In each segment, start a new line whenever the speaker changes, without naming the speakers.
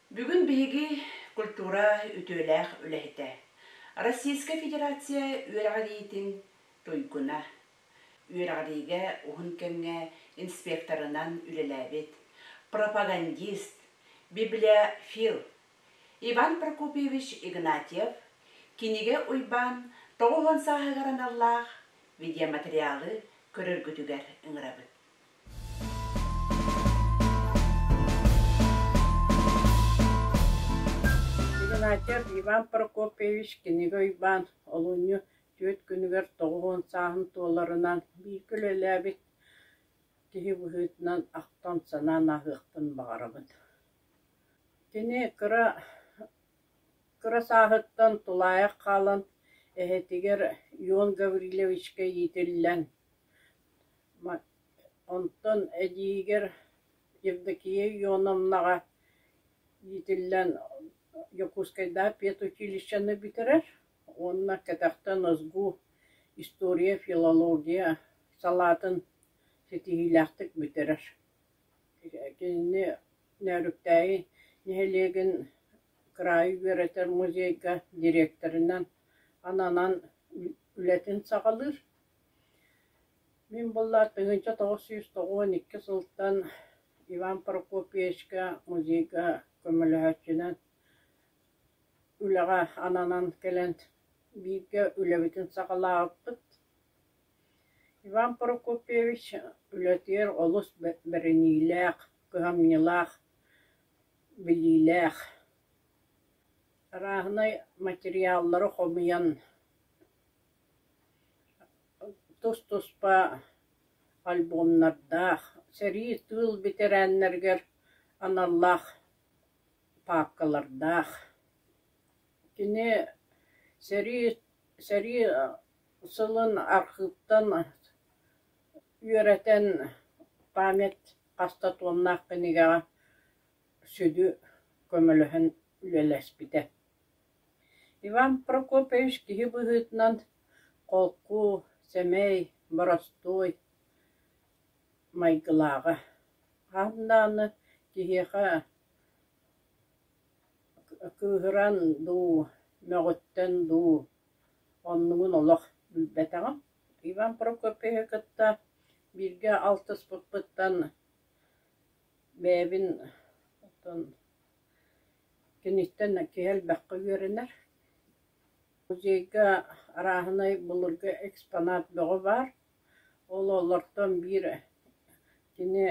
Бүгүн биһиги культура үтүөлээх үлэһитэ, Российскай Федерация үөрэҕириитин туйгуна, үөрэҕириигэ уһун кэмҥэ инспекторынан үлэлээбит, пропагандист, библиофил Иван Прокопьевич Игнатьев кинигэ Уйбаан 90 сааһыгар аналлаах видеоматериалы көрөргүтүгэр ыҥырабыт.
Игнатьев Иван Прокопьевич Кинигэ Уйбаан олунньу түөрт күнүгэр 90 сааһын туоларынан бииргэ үлэлээбит киһи быһыытынан ахтан-санаан ааһыахпын баҕарабын. Кини кыра кыра сааһыттан тулаайах хаалан эһэтигэр Ион Гаврильевичка иитиллэн Онтон эдьиийигэр Евдокия Ионовнаҕа иитиллэн Дьокуускайдааҕы педучилищены бүтэрэр уонна кэтэхтэн ОСГУ история, филология салаатын ситиһиилээхтик бүтэрэр. Кинини Нөөрүктээйи нэһилиэгин кыраайы үөрэтэр музейга директорынан ананан үлэтин саҕалыыр. Мин буолла 1992 сылтан Иван Прокопьевичка музейга көмөлөһөөччүнэн үлэҕэ ананан кэлэн бииргэ үлэбитин саҕалаабыппыт. Иван Прокопьевич үлэтигэр олус бэриниилээх, кыһамньылаах, билиилээх. Арааһынай материаллары хомуйан Тус-туспа альбомнардаах, сэрии, тыыл бэтэрээннэригэр аналлаах паапкалардаах. Кини сэрии сэрии сылын архыыптан үөрэтэн память хас да туомнаах кинигэҕэ сүдү көмөлөһөн үлэлэспитэ. Иван Прокопьевич киһи быһыытынан холку, сэмэй, боростуой майгылааҕа. Хаһан даҕаны киһиэхэ кыыһыран дуу, мөҕүттэн дуу оннугун олох билбэтэҕим. Иван Прокопьевиһы кытта бииргэ алтыспыппыттан бэйэбин оттон Киниттэн киһи элбэххэ үөрэнэр. Музейга арааһынай былыргы экспонат бөҕө баар. Ол олортон биир кини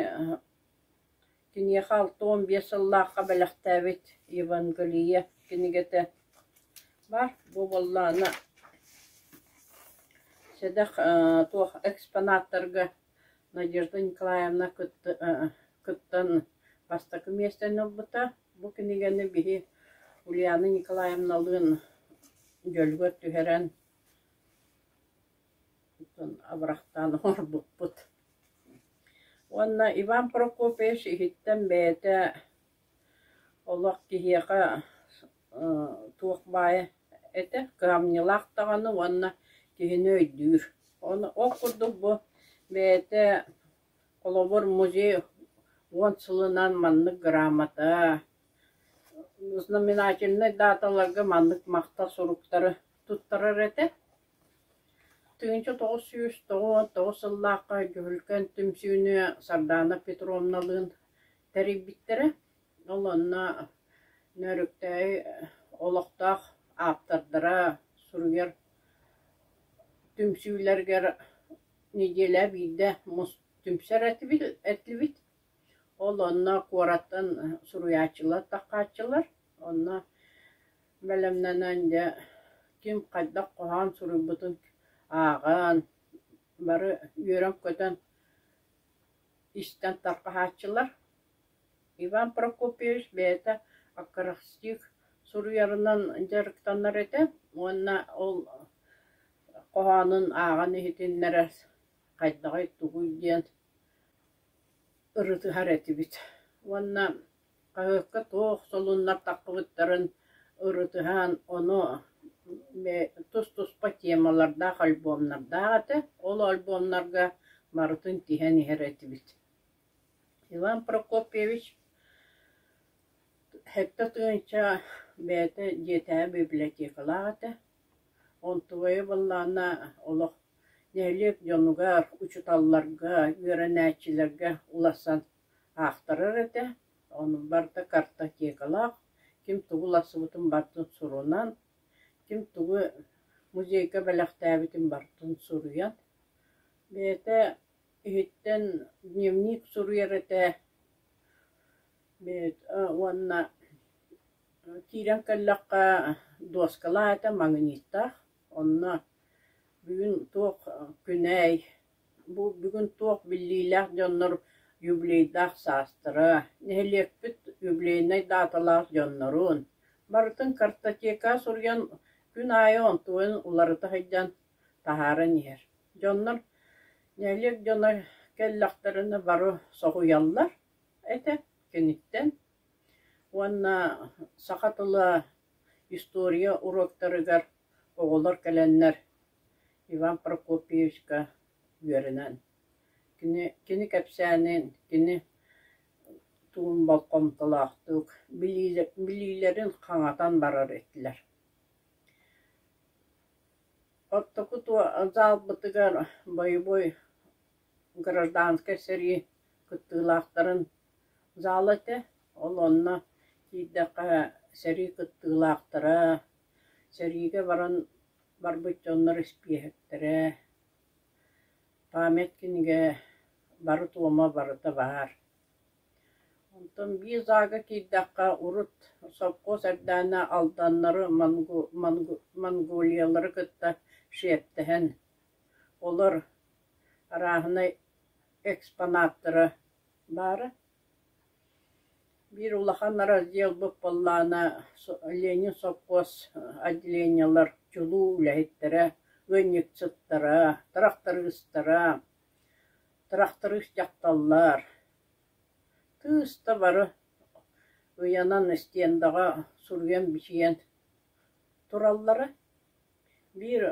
киниэхэ 65 сыллаахха бэлэхтээбит Евангелие кинигэтэ баар. Бу буоллаҕына сэдэх туох экспонаттарга Надежда Николаевна кыттан бастакы миэстэни ылбыта. Бу кинигэни биһи Ульяна Николаевналыын дьөлүгэр түһэрэн абырахтаан оҥорбуппут. Уонна Иван Прокопьевич иһиттэн бэйэтэ олох киһиэхэ туох баайа этэ, кыһамньылаах даҕаны уонна киһини өйдүүр. Ону ол курдук бу бэйэтэ холобур музей 10 сылынан маннык грамота, знаменательнай даталарга маннык махтал суруктары туттарар этэ. 1999 сыллаахха Дьүһүлгэн түмсүүнү Сардаана Петровналыын тэрийбиттэрэ. Ол онно Нөөрүктээйи олохтоох ааптардара суруйар түмсүүлэригэр нэдиэлэ биирдэ түмсэр этибит. Ол онно куораттан суруйааччылар таххааччылар. Онно бэлэмнэнэн дьэ ким хайдах хоһоон суруйбутун ааҕан, бары үөрэн-көтөн истэн тарҕаһааччылар. Иван Прокопьевич бэйэтэ акростих суруйарынан дьарыктанар этэ уонна ол хоһоонун ааҕан иһитиннэрэр хайдаҕый тугуй диэн ырытыһар этибит. Уонна хаһыакка туох солуннар таххыбыттарын ырытыһан, ону тус-туспа темалардаах альбомнардаах этэ. Ол альбомнарга барытын тиһэн иһэр этибит. Иван Прокопьевич. 7000 бэйэтэ дьиэтээҕи библиотекалаах этэ. Онтугайа буоллаҕына олох нэһилиэк дьонугар, учууталларга, үөрэнээччилэргэ уларсан аахтарар этэ. Ону барыта картотекалаах, ким тугу уларсыбытын барытын сурунан, ким тугу музейга бэлэхтээбитин барытын суруйан, бэйэтэ иһиттэн дневник суруйар этэ уонна киирэн кэллэххэ дуоскалаах этэ, магниттаах, онно бүгүн туох күнэй, бу бүгүн туох биллиилээх дьоннор юбилейдаах саастара, нэһилиэкпит юбилейнай дааталаах дьоннорун барытын картотека суруйан күн аайы онтугун уларыта сылдьан таһааран иһэр. Дьоннор, нэһилиэк дьоно кэллэхтэринэ бары соһуйаллар этэ киниттэн уонна саха тыла история уруоктарыгар оҕолор кэлэннэр Иван Прокопьевичка үөрэнэн кини, кини кэпсээнин, кини тугун болҕомтолоохтук билиилэрин хаҥатан барар этилэр. Оттоку залбытыгар бойобуой гражданскай сэрии кыттыылаахтарын зала этэ. Ол онно киирдэххэ сэрии кыттыылаахтара, сэриигэ баран барбыт дьоннор испииһэктэрэ, память кинигэ бары туома барыта баар. Онтон биир заага киирдэххэ урут сопхуос эрдэҕинэ алданнары, монголиялары кытта шиэптэһэн, олор арааһынай экспонаттара баара. Биир улахан разделбыт буоллаҕына Ленин сопхуос отделениелар чулуу үлэһиттэрэ, ыанньыксыттара, тырахтарыыстара, тырахтарыыс дьахталлар кыыс да бары ыйанан стендаҕа суруйан-бичийэн тураллара. Биир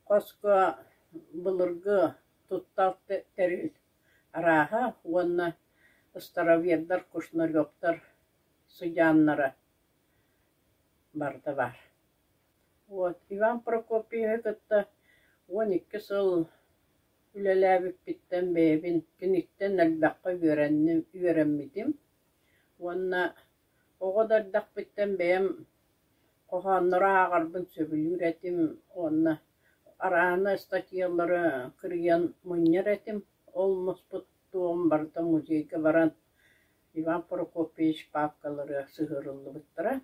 хоско былыргы туттар тэрил арааһа уонна старовердар, кушнаревтар сыдьааннара барыта баар. Вот Иван Прокопьевиһы кытта 12 сыл үлэлээбиппиттэн бэйэбин киниттэн элбэххэ үөрэнним, үөрэммитим уонна оҕо да эрдэхпиттэн бэйэм хоһооннору ааҕарбын сөбүлүүр этим уонна араана ыстатыйалары кырыйан мунньар этим. Ол муспут туом барыта музейга баран Иван Прокопьевич паапкаларыгар сыһыарыллыбыттара.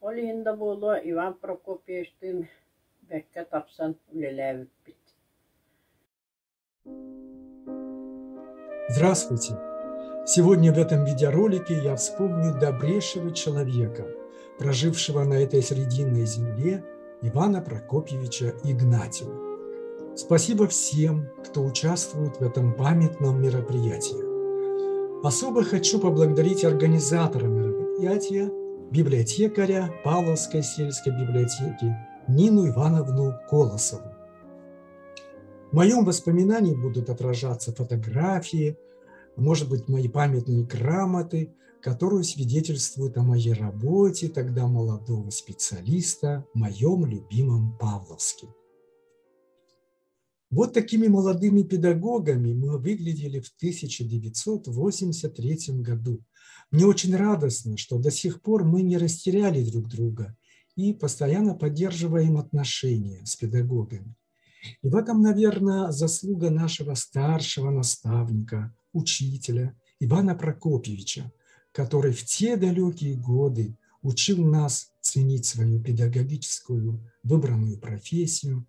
Ол иһин да буолуо Иван Прокопьевичтыын бэркэ тапсан үлэлээбиппит.
Здравствуйте! Сегодня в этом видеоролике я вспомню добрейшего человека, прожившего на этой срединной земле Ивана Прокопьевича Игнатьева. Спасибо всем, кто участвует в этом памятном мероприятии. Особо хочу поблагодарить организатора мероприятия, библиотекаря Павловской сельской библиотеки Нину Ивановну Колосову. В моем воспоминании будут отражаться фотографии, может быть, мои памятные грамоты, которые свидетельствуют о моей работе тогда молодого специалиста в моем любимом Павловске. Вот такими молодыми педагогами мы выглядели в 1983 году. Мне очень радостно, что до сих пор мы не растеряли друг друга и постоянно поддерживаем отношения с педагогами. И в этом, наверное, заслуга нашего старшего наставника, учителя Ивана Прокопьевича, который в те далекие годы учил нас ценить свою педагогическую выбранную профессию,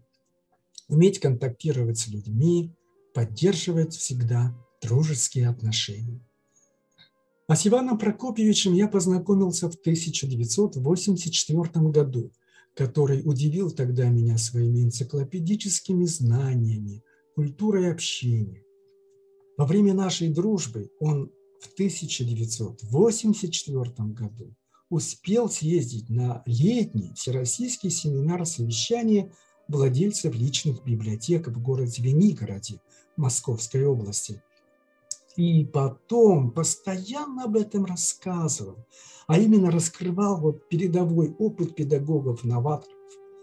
уметь контактировать с людьми, поддерживать всегда дружеские отношения. А с Иваном Прокопьевичем я познакомился в 1984 году, который удивил тогда меня своими энциклопедическими знаниями, культурой общения. Во время нашей дружбы он в 1984 году успел съездить на летний всероссийский семинар совещания владельцев личных библиотек в городе Звенигороде Московской области. И потом постоянно об этом рассказывал, а именно раскрывал вот передовой опыт педагогов-новаторов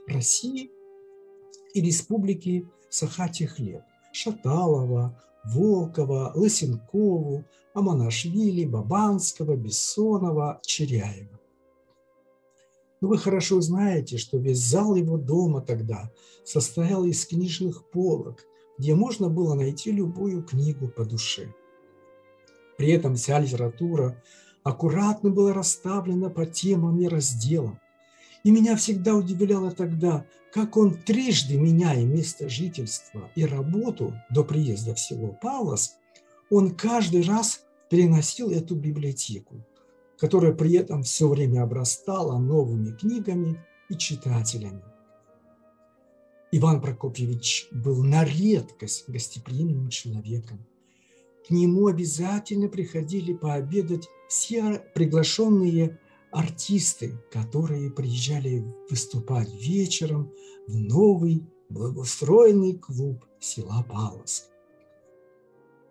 России и Республики Саха тех лет. Шаталова, Волкова, Лысенкову, Аманашвили, Бабанского, Бессонова, Черяева. Но вы хорошо знаете, что весь зал его дома тогда состоял из книжных полок, где можно было найти любую книгу по душе. При этом вся литература аккуратно была расставлена по темам и разделам. И меня всегда удивляло тогда, как он трижды, меняя место жительства и работу до приезда в село Павловск, он каждый раз переносил эту библиотеку, которая при этом все время обрастала новыми книгами и читателями. Иван Прокопьевич был на редкость гостеприимным человеком. К нему обязательно приходили пообедать все приглашенные артисты, которые приезжали выступать вечером в новый благоустроенный клуб села Павловск.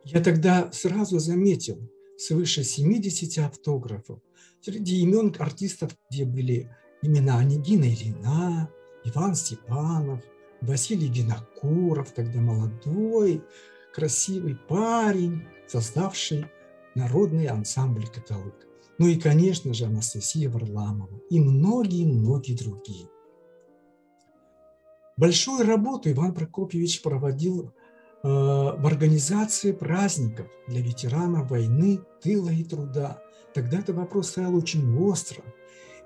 Я тогда сразу заметил свыше 70 автографов среди имен артистов, где были имена Онегина Ильина, Иван Степанов, Василий Винокуров, тогда молодой, красивый парень, создавший народный ансамбль «Каталык». Ну и, конечно же, Анастасия Варламова и многие-многие другие. Большую работу Иван Прокопьевич проводил в организации праздников для ветеранов войны, тыла и труда. Тогда этот вопрос стоял очень остро.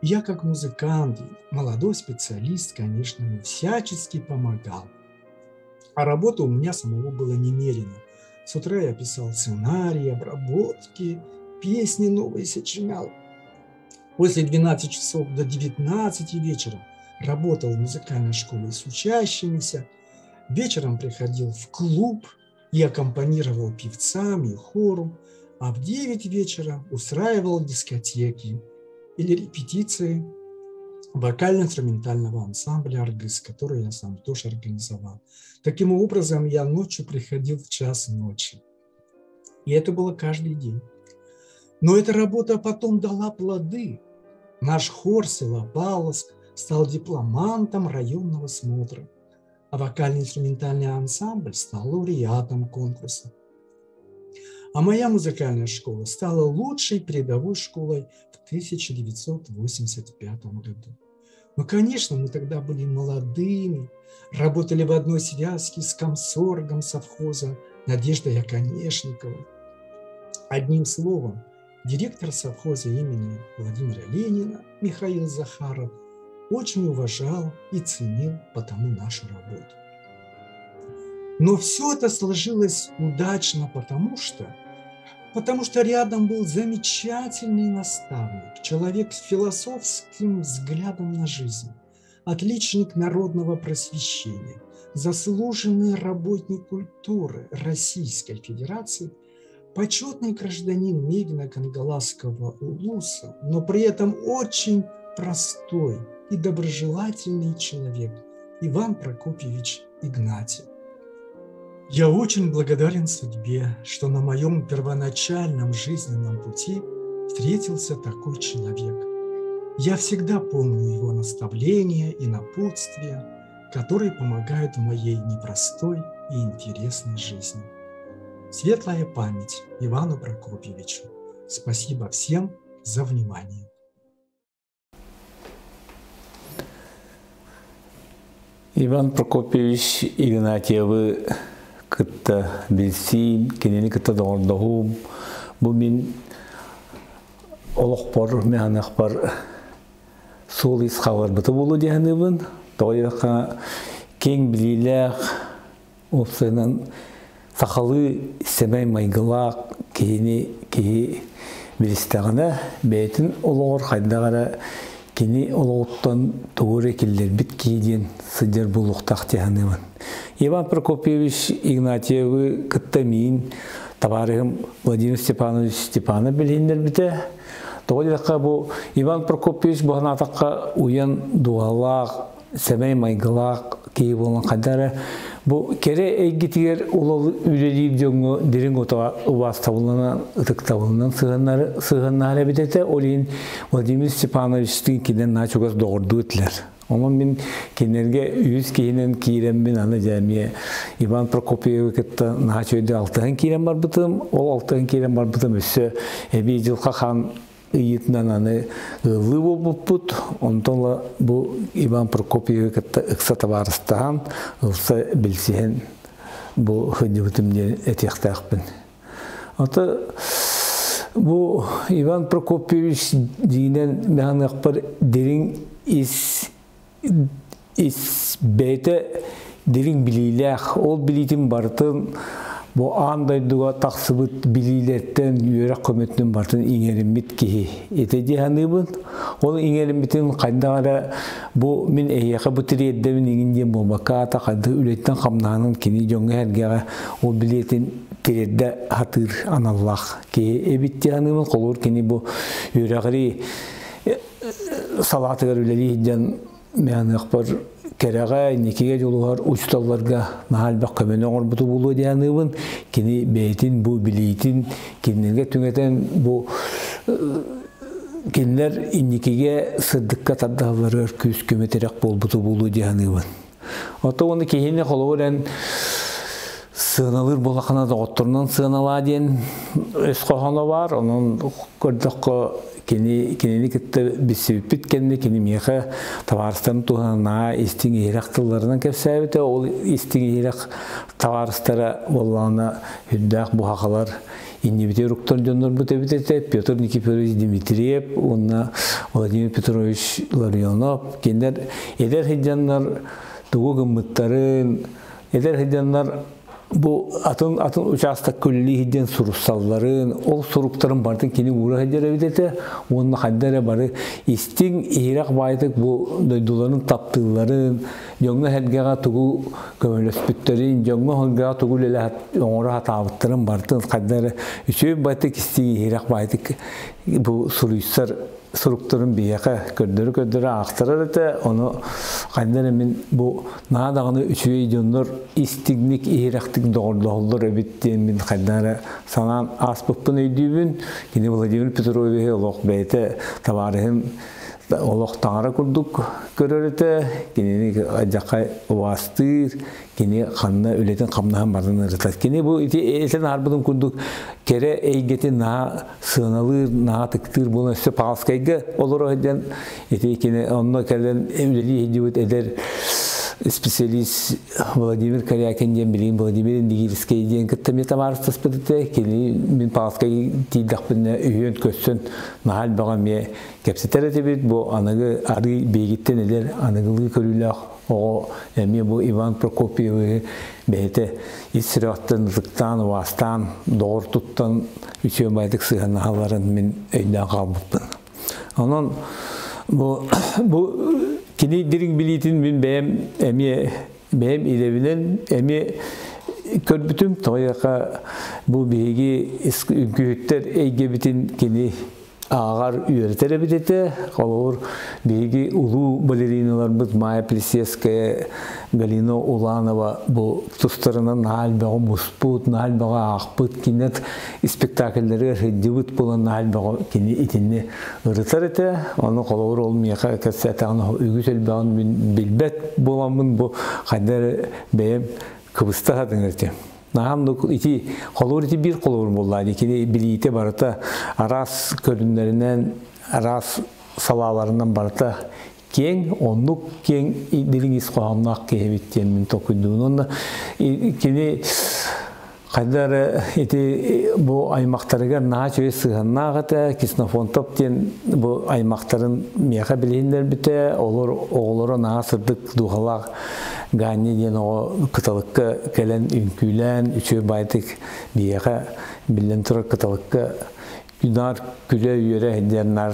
Я, как музыкант, молодой специалист, конечно, ему всячески помогал. А работы у меня самого было немерено. С утра я писал сценарии, обработки, песни новые сочинял. После 12 часов до 19 вечера работал в музыкальной школе с учащимися. Вечером приходил в клуб и аккомпанировал певцам и хору, а в 9 вечера устраивал дискотеки или репетиции вокально-инструментального ансамбля «Аргыс», который я сам тоже организовал. Таким образом, я ночью приходил в 1:00 ночи. И это было каждый день. Но эта работа потом дала плоды. Наш хор села Павловск стал дипломантом районного смотра, а вокально-инструментальный ансамбль стал лауреатом конкурса. А моя музыкальная школа стала лучшей передовой школой в 1985 году. Но, конечно, мы тогда были молодыми, работали в одной связке с комсоргом совхоза Надеждой Оконешниковой. Одним словом, директор совхоза имени Владимира Ленина Михаил Захаров очень уважал и ценил потому нашу работу. Но все это сложилось удачно, потому что рядом был замечательный наставник, человек с философским взглядом на жизнь, отличник народного просвещения, заслуженный работник культуры Российской Федерации, почетный гражданин Мегино-Кангаласского улуса, но при этом очень простой и доброжелательный человек Иван Прокопьевич Игнатьев. Я очень благодарен судьбе, что на моем первоначальном жизненном пути встретился такой человек. Я всегда помню его наставления и напутствия, которые помогают в моей непростой и интересной жизни. Светлая память Ивану Прокопьевичу. Спасибо всем за внимание.
Иван Прокопьевич Игнатьевы кытта билсиим, кинини кытта доҕордоһуум, бу мин олохпор, механахпар суол ис хааларбыта буолуо диэханыбын. Тоҕо кең билиилээх, уопсайынан сахалыы сэмэй майгылаах киһини киһи билистэҕинэ бэйэтин олоҕор хайдах эрэ кини олоҕуттан тугу эрэ киллэрбит киһи диэн сылдьар буолуохтаах диэханыбын. Иван Прокопьевич Игнатьевы кытта миин табаарыһым Владимир Степанович Степанов билиһиннэрбитэ. Тоҕо диэтэххэ бу Иван Прокопьевич быһанаатахха уйан дуһалаах, сэмэй майгылаах киһи буолан хайда эрэ Бу кэрэ эйгэтигэр үлэлиир дьоҥҥо дириҥ убаастабылынан, ытыктабылынан сыһыаннаһар эбит этэ. Ол иһин Владимир Степановичтыын кинилэр наһаа чугас доҕордуу этилэр. Онон мин кинилэргэ үһүс киһинэн киирэммин аны дьэ эмиэ Иван Прокопьевы кытта наһаа үчүгэйдик алтыһан киирэн барбытым. Ол алтыһан киирэн барбытым өссө эбии дьылҕа хаан ыйыытынан аны ыаллыы буолбуппут. Онтон ыла бу Иван Прокопьевы кытта ыкса табаарыстаһан, ылса билсиһэн бу сылдьыбытым диэн этиэхтээхпин. Ата бу Иван Прокопьевич диинэн мэһаныахпар дириҥ ис ис бэйэтэ дириҥ билиилээх, ол билиитин барытын бу аан дойдуга тахсыбыт билиилэртэн үөрэх көмөтүнэн барытын иҥэриммит киһи. Ити дии саныыбын. Ол иҥэриммитин хайдах эрэ бу мин эһиэхэ бу тириэрдэбин иҥин диэн буолбакка аата хайдах үлэттэн хамнаһынан кини дьоҥҥо-сэргэҕэ ол билиэтин тириэрдэ сатыыр аналлаах киһи эбит дии саныыбын. Холобур кини бу үөрэҕирии салаатыгар үлэлии сылдьан мианыахпар кэрэҕэ, инникигэ дьулуһар учууталларга наһаа элбэх көмөнү оҥорбуту буолуо дии саныыбын. Кини бэйэтин бу билиитин кинилэргэ түҥэтэн бу кинилэр инникигэ сырдыкка тардыһалларыгар күүс көмө тирэх буолбуту буолуо дии саныыбын. Ото уонна киһини холобур эн сыаналыыр буолаххына доҕотторунан сыаналаа диэн өс хоһооно баар. Онон көрдөххө кини кинини кытта билсибиппит кэннэ кини миэхэ табаарыстарын туһунан наһаа истиҥ иһирэх тылларынан кэпсээбитэ. Ол истиҥ иһирэх табаарыстара буоллаҕына үрдээх буһахалар иннибитигэр уктар дьоннорбут эбит этэ. Петр Никифорович Дмитриев уонна Владимир Петрович Ларионов кинилэр эдэр сылдьаннар тугу гыммыттарын, эдэр сылдьаннар бу атын атын учаастакка үлэлии сылдьан суруссалларын, ол суруктарын барытын кини уура сылдьар эбит этэ уонна хайда эрэ бары истиҥ, иһирэх баайтык бу дойдуларын таптыылларын, дьоҥҥо-сэргэҕэ тугу көмөлөспүттэрин, дьоҥҥо-сэргэҕэ тугу үлэлэһэ оҥоро сатаабыттарын барытын хайда эрэ үчүгэй баайтык истиҥ, иһирэх баайтык бу суруйсар суруктарын биһиэхэ көрдөрө-көрдөрө аахтарар этэ. Ону хайда эрэ мин бу наһаа даҕаны үчүгэй дьоннор истиҥник, иһирэхтик доҕордоһоллор эбит диэн мин хайда эрэ санаан ааспыппын өйдүүбүн. Кини Владимир Петровиһы олох бэйэтэ табаарыһым олох таҥара курдук көрөр этэ. Кинини алдьархай убаастыыр, кини ханна үлэтин хамнаһын барытын ырытар. Кини бу ити этэн аһарбытым курдук кэрэ эйгэтин наһаа сыаналыыр, наһаа ытыктыыр буолан өссө Павловскайга олоро сылдьан ити кини онно кэлэн үлэлии сылдьыбыт эдэр специалист Владимир Корякин диэн билигин Владимир Индигирскэй диэн кытта эмиэ табаарыстаспыт этэ. Кини мин Павловскайга тиийдэхпинэ үһүөн көрсөн наһаа элбэҕи эмиэ кэпсэтэр этибит. Бу аныгы арыы биһигиттэн эдэр аныгылыы көрүүлээх оҕо эмиэ бу Иван Прокопьевиһы бэйэтэ ис сүрэхтэн ытыктаан, убаастаан, доҕор туттан үчүгэй баайдык сыһыаннаһалларын мин өйдөөн хаалбыппын. Онон бу, бу кини дириҥ билиитин мин бэйэм эмиэ бэйэм идэбинэн эмиэ көрбүтүм. Тоҕо бу биһиги үҥкүүһүттэр эйгэбитин кини ааҕар үөрэтэр эбит этэ. Холобур, биһиги улуу балериналарбыт Майя Плесецкая, Галина Уланова бу тустарынан наһаа элбэҕи муспут, наһаа элбэҕи аахпыт, кинилэр спектакльлэригэр сылдьыбыт буолан наһаа элбэҕи кини итинни ырытар этэ. Ону холобур ол миэхэ кэпсээтэҕин үгүс элбэҕин мин билбэт буоламмын бу хайда эрэ бэйэм кыбыста сатыҥыр этим. Наһаам ити холобур ити биир холобур буолла кини билиитэ барыта араас көрүннэринэн араас салааларынан барыта киэҥ оннук киэҥ дириҥ ис хоһоонноох киһи эбит диэн мин толкуйдуубун уонна кини хайда эрэ ити бу аймахтарыгар наһаа үчүгэй сыһыаннаах этэ Ксенофонтов диэн бу аймахтарын миэхэ билиһиннэрбитэ олор оҕолоро наһаа сырдык дууһалаах Гаанньа диэн оҕо кыталыкка кэлэн үҥкүүлээн үчүгэй баайдык биһиэхэ биллэн турар кыталыкка наар күлэ-үөрэ диэн наар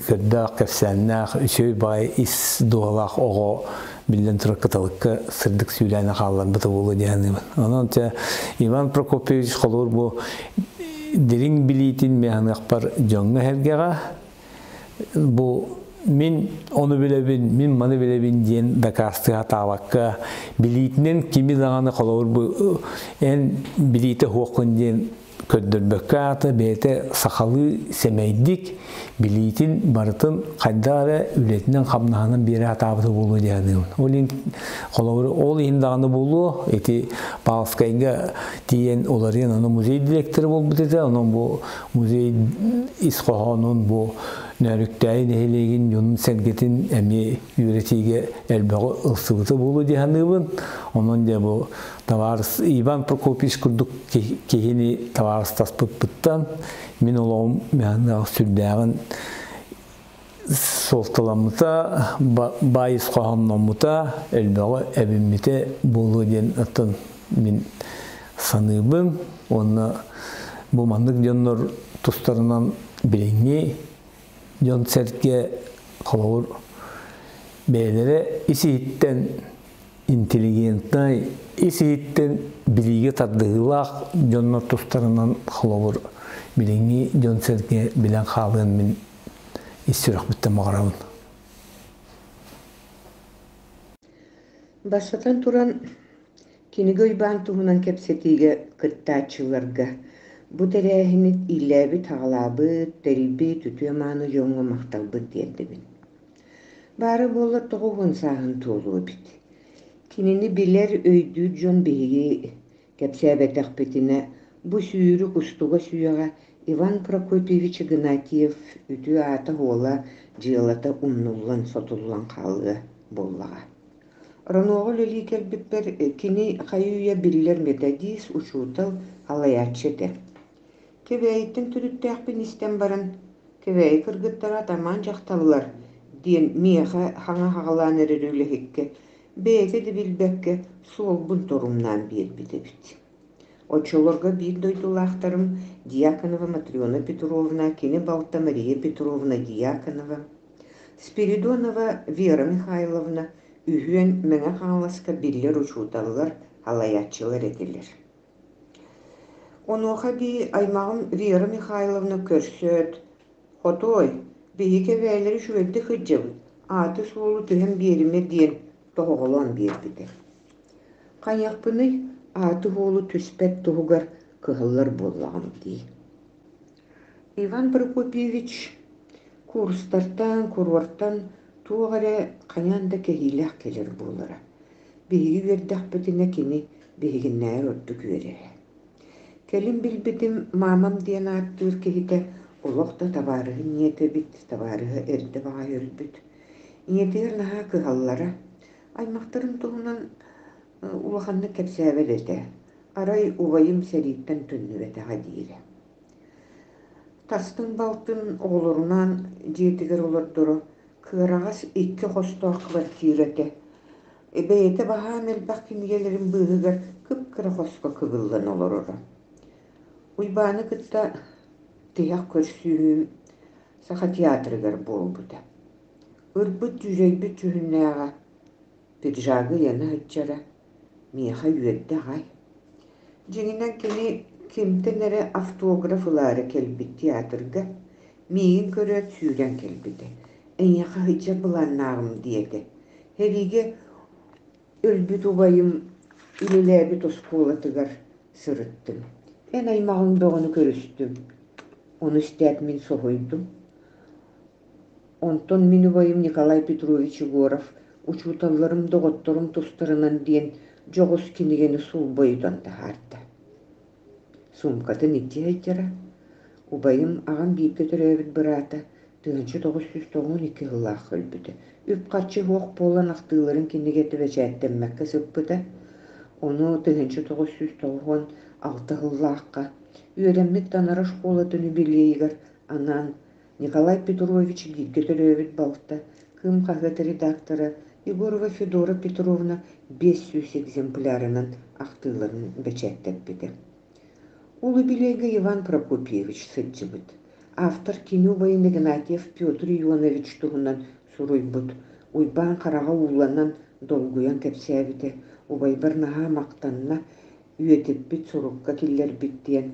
көрдөөх кэпсээннээх үчүгэй баай ис дууһалаах оҕо биллэн турар кыталыкка сырдык сүүлээнэ хаалларбыта буолуо дии саныыбын. Онон чэ Иван Прокопьевич холобур бу дириҥ билиитин миэханыахпар дьоҥҥо-сэргэҕэ бу Мин ону билэбин, мин маны билэбин диэн дакаастыы сатаабакка, билиитинэн кими даҕаны холобур бу эн билиитэ суоххун диэн көрдөрбөккө аата бэйэтэ сахалыы сэмэйдик билиитин барытын хайдах эрэ үлэтинэн-хамнаһынан биэрэ сатаабыта буолуо дии саныыбын. Ол иһин холобур ол иһин даҕаны буолуо ити Павловскайга тиийэн уларыйан ону музей директора буолбут этэ. Онон бу музей ис хоһоонун бу Нөөрүктээйи нэһилиэгин дьонун-сэргэтин эмиэ үөрэтиигэ элбэҕи ылсыбыта буолуо дии саныыбын. Онон дьэ бу табаарыс Иван Прокопьевич курдук киһини табаарыстаспыппыттан мин олоҕум сүрдээҕин суолталаммыта, баай ис хоһоонноммута, элбэҕи эбиммитэ буолуо диэн оттон мин саныыбын. Уонна бу маннык дьоннор тустарынан билиҥҥи дьон-сэргэ холобур бэйэлэрэ ис-иһиттэн интеллигентнай, ис-иһиттэн билиигэ тардыһыылаах дьоннор тустарынан холобур билиҥҥи дьон-сэргэ билэн хаалыан мин ис сүрэхпиттэн баҕарабын.
Бастатан туран, Кинигэ Уйбаан туһунан кэпсэтиигэ кыттааччыларга бу тэрээһини иилээбит-аҕалаабыт, тэрийбит үтүө-мааны дьоҥҥо махталбын тиэрдэбин. Баара буоллар 90 сааһын туолуо эбит. Кинини билэр, өйдүүр дьон биһиги кэпсээбэтэхпитинэ, бу сүүрүк устуга сүөҕэ Иван Прокопьевич Игнатьев үтүө аата-суола, дьыалата умнуллан, сотуллан хаалыа буоллаҕа. РОНО-ҕа үлэлии кэлбиппэр кини хайы-үйэ биллэр методист, учуутал, салайааччы этэ. Кэбээйиттэн төрүттээхпин истэн баран, «Кэбээйи кыргыттара атамаан дьахталлар» диэн миэхэ хаҥа хаҕалаан эрэр үлэһиккэ бэйэтэ да билбэккэ суолбун торумнаан биэрбит эбит. Оччолорго биир дойдулаахтарым Дьяконова Матрена Петровна, кини балта Мария Петровна Дьяконова, Спиридонова Вера Михайловна үһүөн Мэҥэ Хаҥаласка биллэр учууталлар, салайааччылар этилэр. Онуоха эбии аймаҕым Вера Михайловна көрсөөт, «Хотуой, биһиги эбээлэри үчүгэйдик сылдьабыт, ааты-суолу түһэн биэримэ» диэн тоһоҕолоон биэрбитэ. Хайыахпыный, ааты-суолу түспэт туһугар кыһаллар буоллаҕым дии. Иван Прокопьевич курстартан, куруортан туох эрэ хайаан да кэһиилээх кэлэр буолара. Биһиги үөрдэхпитинэ кини биһигиннээҕэр ордук үөрэрэ. Кэлин билбитим, маамам диэн ааттыыр киһитэ олох да табаарыһын ийэтэ эбит, табаарыһа эрдэ баҕайы өлбүт. Ийэтигэр наһаа кыһаллара, аймахтарын туһунан улаханнык кэпсээбэт этэ. Арай убайым сэрииттэн төннүбэтэҕэ диирэ. Тастыҥ балтын оҕолорунаан дьиэтигэр олордоро, кыараҕас икки хостоох квартира этэ. Бэйэтэ баһаам элбэх кинигэлэрин быыһыгар кып-кыра хоско кыбыллан олороро. Уйбааны кытта тиһэх көрсүһүүм Саха театрыгар буолбута. Ырбыт-дьүдьэйбит дьүһүннээҕэ, пиджагы ыйана сылдьара, миэхэ үөрдэ аҕай. Дьиҥинэн кини кимтэн эрэ автограф ылаары кэлбит театрга, миигин көрөөт сүүрэн кэлбитэ, «Эйиэхэ сылдьар былааннааҕым» диэтэ. Сэриигэ өлбүт убайым үлэлээбит оскуолатыгар сырыттым. Эн аймаҕыҥ бөҕөнү көрүстүм. Ону истээт мин соһуйдум. Онтон мин убайым Николай Петрович Егоров учууталларым, доҕотторум тустарынан диэн дьоҕус кинигэни сулбайытан таһаарда. Суумкатын илдьэ сылдьара. Убайым аҕам бииргэ төрөөбүт быраата 1992 сыллаахха өлбүтэ. Үп-харчы суох буолан ахтыыларын кинигэтэ бэчээттэммэккэ сыппыта. Ону 1996 сыллаахха үөрэммит Танара школатын юбилейыгар анаан Николай Петрович бииргэ төрөөбүт балта, Кыым хаһыат редактора Егорова Федора Петровна 500 экземплярынан ахтыыларын бэчээттэппитэ. Ол юбилейга Иван Прокопьевич сылдьыбыт. Автор кини убайын Игнатьев Петр Ионович туһунан суруйбут. Уйбаан хараҕа ууланан, долгуйан кэпсээбитэ. Убайбар наһаа махтанна, үйэтиппит сурукка киллэрбит диэн.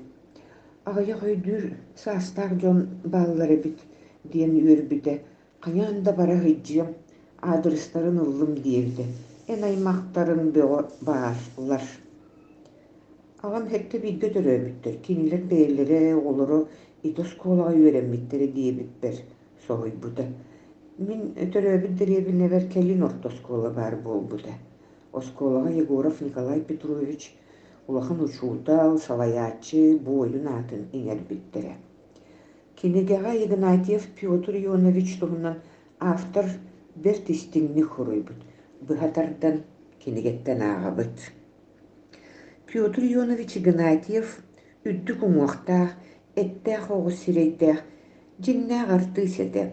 Аҕыйах өйдүүр саастаах дьон бааллар эбит диэн үөрбүтэ. Хайаан да бара сылдьыам, аадырыстарын ыллым диэбитэ, эн аймахтарыҥ бөҕө бааллар. Аҕам сэттэ бииргэ төрөөбүттэр, кинилэр бэйэлэрэ оҕолоро ити оскуолаҕа үөрэммиттэрэ диэбиппэр соһуйбута. Мин төрөөбүт дэриэбинэбэр кэлин орто оскуола баар буолбута. Оскуолаҕа Егоров Николай Петрович улахан учуутал, салайааччы, буойун аатын иҥэрбиттэрэ. Кинигэҕэ Игнатьев Петр Ионович туһунан автор бэрт истиҥник суруйбут, быһа тардан кинигэттэн ааҕабыт. Петр Ионович Игнатьев үрдүк уҥуохтаах, эттээх оҕус сирэйдээх, дьиҥнээх артыыс этэ.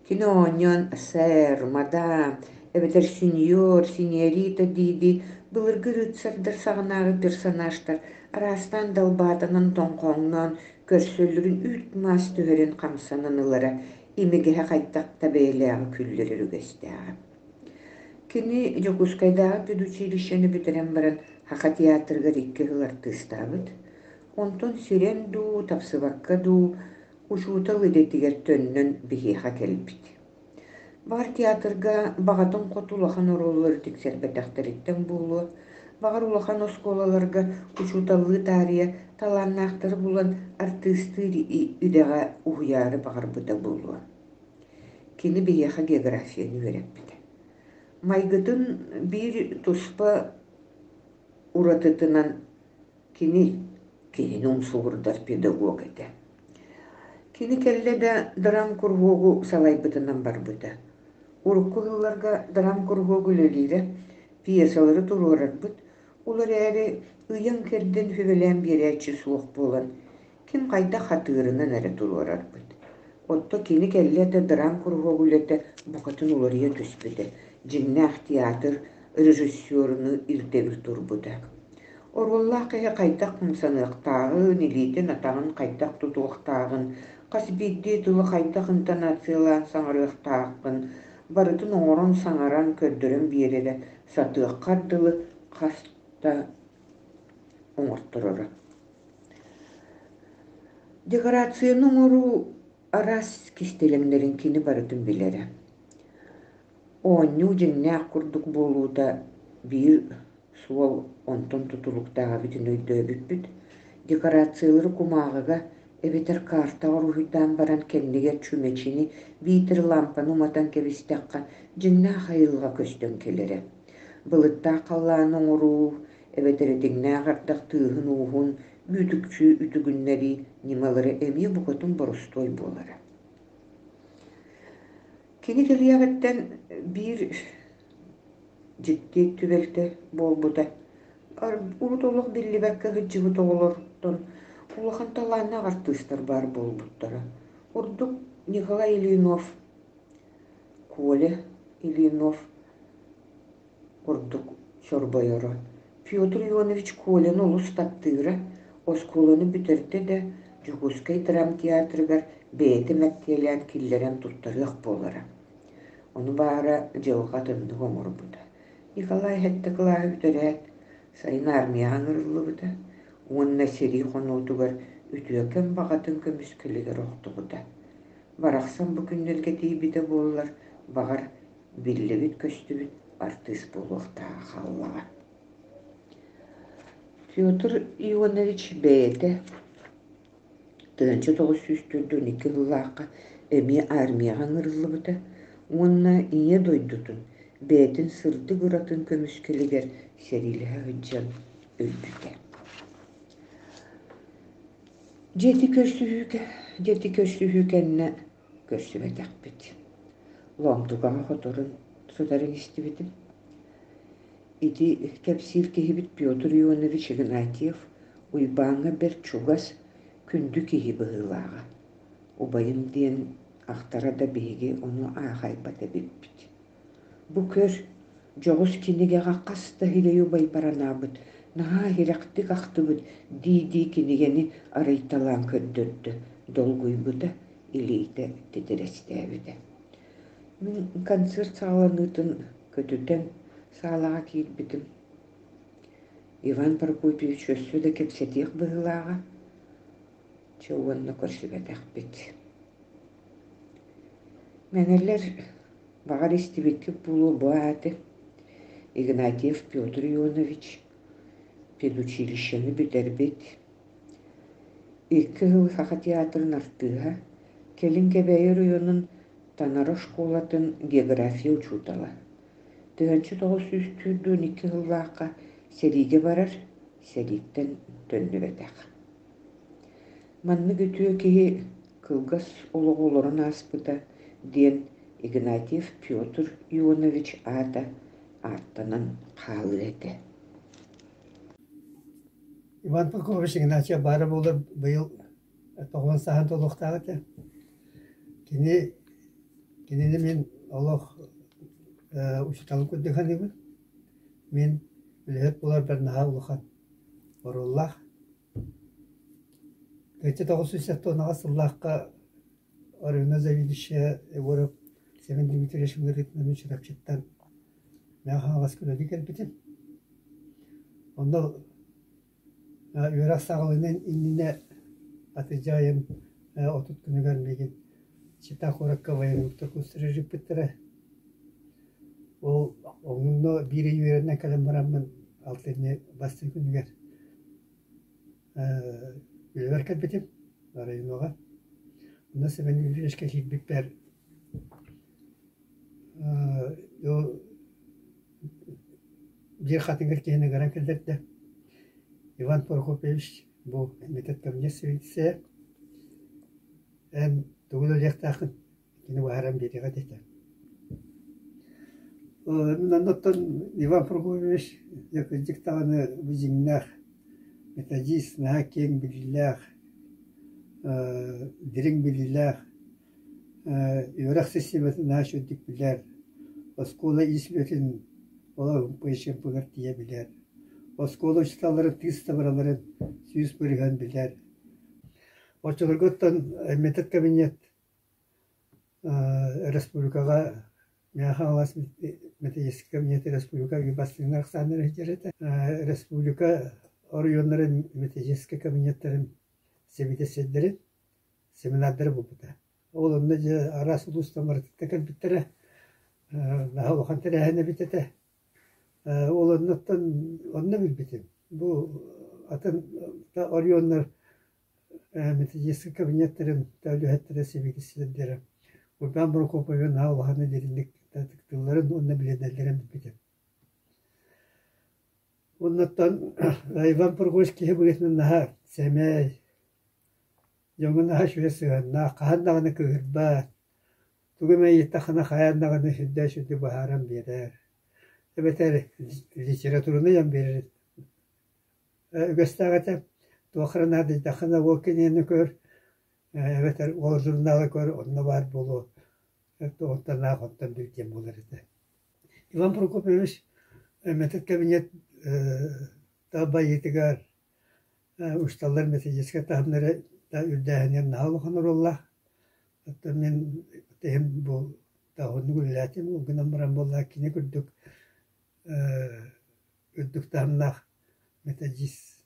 Кини оонньоон «Сэр», «Мадам» эбэтэр «Сеньор», «Сеньорита» дии-дии былыргы рыцардар саҕанааҕы персонажтар араастаан далбаатанан тоҥхоҥноон көрсөллөрүн үүт-маас түһэрин хамсанан ылара, имигэһэ хайдах да бэйэлээҕи күллэрэр үгэстээҕэ. Кини Дьокуускайдааҕы педучилищены бүтэрэн баран Саха театрыгар икки сыл артыыстаабыт. Онтон сирэн дуу, тапсыбакка дуу учуутал идэтигэр төннөн биһиэхэ кэлбит. Баҕар театрга баҕатын хоту улахан оруоллары тиксэрбэтэхтэриттэн буолуо, баҕар улахан оскуолаларга учууталлыы таарыйа талааннаахтары булан артыыстыыр идэҕэ уһуйаары баҕарбыта буолуо. Кини биһиэхэ географияны үөрэппитэ. Майгытын биир туспа уратытынан Кини киһини умсугурдар педагог этэ. Кини кэллэ да драмкуруһуогу салайбытынан барбыта. Урукку сылларга драмкуруһуок үлэлиирэ, пьесалары туруорарбыт, ол эрээри ыйан-кэрдэн сүбэлээн биэрээччи суох буолан, ким хайдах хатыырынан эрэ туруорарбыт. Оттон кини кэллэ да драмкуруһуок үлэтэ букатын уларыйа түспүтэ, дьиҥнээх театр режиссерунуу ирдэбил турбута. Оруоллаах киһи хайдах хамсаныахтааҕын, илиитин-атаҕын хайдах тутуохтааҕын, хас биирдии тылы хайдах интонациялаан саҥарыахтааххын барытын оҥорон саҥаран көрдөрөн биэрэрэ сатыаххар дылы хас да оҥортороро. Декорацияны оҥоруу араас кистэлэҥнэрин кини барытын билэрэ. Оонньуу дьиҥнээх курдук буолуута биир суол онтон тутулуктаах эбитин өйдөөбүппүт. Декорациялары кумааҕыга эбэтэр картаҕа уруһуйдаан баран кэннигэр чүмэчини биитэр лаампаны уматан кэбистэххэ дьиҥнээх айылҕа көстөн кэлэрэ. Былыттаах халлааны оҥоруу эбэтэр этиҥнээх ардах тыаһын-ууһун үүтүкчү үтүгүннэрии ньымалара эмиэ букатын боростуой буолара. Кини кэлиэҕиттэн биир дьикти түбэлтэ буолбута. Урут олох биллибэккэ сылдьыбыт оҕолортон улахан талааннаах артыыстар баар буолбуттара. Ордук Николай Ильинов, Коля Ильинов курдук чорбойоро. Петр Ионович Коляны олус таптыыра, оскуоланы бүтэрдэ да Дьокуускай драмтеатрыгар бэйэтэ мэктиэлээн киллэрэн туттарыах буолара. Ону баара дьылҕа атыннык оҥорбута. Николай сэттэ кылааһы бүтэрээт, сайын армияҕа ыҥырыллыбыта уонна сэрии хонуутугар үтүөкэн баҕатын көмүскэлигэр охтубута. Барахсан бу күннэргэ тиийбитэ буоллар, баҕар, биллибит-көстүбүт артыыс буолуохтааҕа хааллаҕа. Петр Ионович бэйэтэ 1942 сыллаахха эмиэ армияҕа ыҥырыллыбыта уонна Ийэ дойдутун бэйэтин сырдык ыратын көмүскэлигэр сэриилэһэ сылдьан өлбүтэ. Дьэ ити көрсүһүүгэ, дьэ ити көрсүһүү кэннэ көрсүбэтэхпит. Лоомтукаҕа хоторун сытарын истибитим. Ити кэпсиир киһибит Петр Ионович Игнатьев Уйбааҥҥа бэрт чугас, күндү киһи быһыылааҕа. Убайым диэн ахтара да биһиги ону аахайбат эбиппит. Бу көр, дьоҕус кинигэҕэ хас да иһирэй убайбар анаабыт, наһаа иһирэхтик ахтыбыт дии-дии кинигэни арыйталаан көрдөрдө, долгуйбута, илиитэ титирэстээбитэ. Мин концерт саҕаланыытын көтүтэн саалаҕа киирбитим. Иван Прокопьевич өссө да кэпсэтиэх быһыылааҕа, чэ уонна көрсүбэтэхпит. Мэҥэлэр баҕар истибиккит буолуо бу ааты Игнатьев Петр Ионович педучилищены бүтэрбит, икки сыл Саха театрын артыыһа, кэлин Кэбээйи оройуонун Танара школатын география учуутала. 1942 сыллаахха сэриигэ барар, сэрииттэн төннүбэтэх. Маннык үтүө киһи кылгас олоҕу олорон ааспыта диэн Игнатьев Петр Ионович аата ааттанан хаалыа этэ.
Иван Прокопьевич Игнатьев баара буоллар быйыл тоҕуон сааһын туолуохтаах этэ. Кини кинини мин олох учууталым курдук саныыбын. Мин үлэһит буоларбар наһаа улахан оруоллаах. 1978 сыллаахха Оройуона заведующая Егоров Семен Дмитриевич ыҥырыытынан Чурапчыттан Мэҥэ Хаҥаласка үлэлии кэлбитим. Онно үөрэх саҕаланыан иннинэ атырдьах ыйын 30 күнүгэр миигин Чита куоракка военноктор курстара ыыппыттара. Ол онно биир ый үөрэнэн кэлэн бараммын алтынньы бастакы күнүгэр үлэбэр кэлбитим районоҕа. Онно Семен Юрьевичка киирбиппэр биир хатыҥыр киһини ыҥыран киллэрдэ. Иван Прокопьевич бу методкабинет сэбиэдиссэйэ. Эн тугу үлэлиэхтээххин кини быһааран биэриэҕэ диэтэ. Оннуттан Иван Прокопьевич дьэ кырдьык даҕаны бу дьиҥнээх методист, наһаа киэҥ билиилээх, дириҥ билиилээх, үөрэх систиэмэтин наһаа үчүгэйдик билэр, оскуола ис үлэтин олох ымпыы-чымпыгар тиийэ билэр, оскуола учууталларын тыыс табараларын 100% билэр. Оччолорго оттон метод-кабинет республикаҕа Мэҥэ Хаҥалас методическай кабинета республика бастыҥнар ахсааннара сылдьар этэ. Республика оройуоннарын методическай кабинеттарын сэбиэдиссэйдэрин семинардара буолбута. Ол онно дьэ араас улуустан барытыттан кэлбиттэрэ. Наһаа улахан тэрээһин эбит этэ. Ол оннуттан онно билбитим. Бу атын оройуоннар методическай кабинеттарын үлэһиттэрэ сэбиэдиссэйдэрэ Уйбаан Прокопьевы наһаа улаханнык дириҥник ытыктыылларын уонна билинэллэрин билбитим. Оннуттан Иван Прокопьевич киһи быһыытынан наһаа сэмэй, дьоҥҥо наһаа үчүгэй сыһыаннаах, хаһан даҕаны кыыһырбат, тугу эмэ ыйыттаххына хайаан даҕаны сүрдээх үчүгэйдик быһааран биэрэр, эбэтэр литератураны ыйан биэрэр Үгэстээх этэ, туох эрэ наадыйдаххына уол кинигэни көр, эбэтэр уол журналы көр, онно баар буолуо, онтон аах, онтон бил диэн буолар этэ. Иван Прокопьевич методкабинет байыытыгар учууталлар методическай таһымнара үрдээһинигэр наһаа улахан оруоллаах. Оттон мин иһим бу оннук үлэлээтим, ол гынан баран буоллаҕа кини курдук үрдүк таһымнаах методист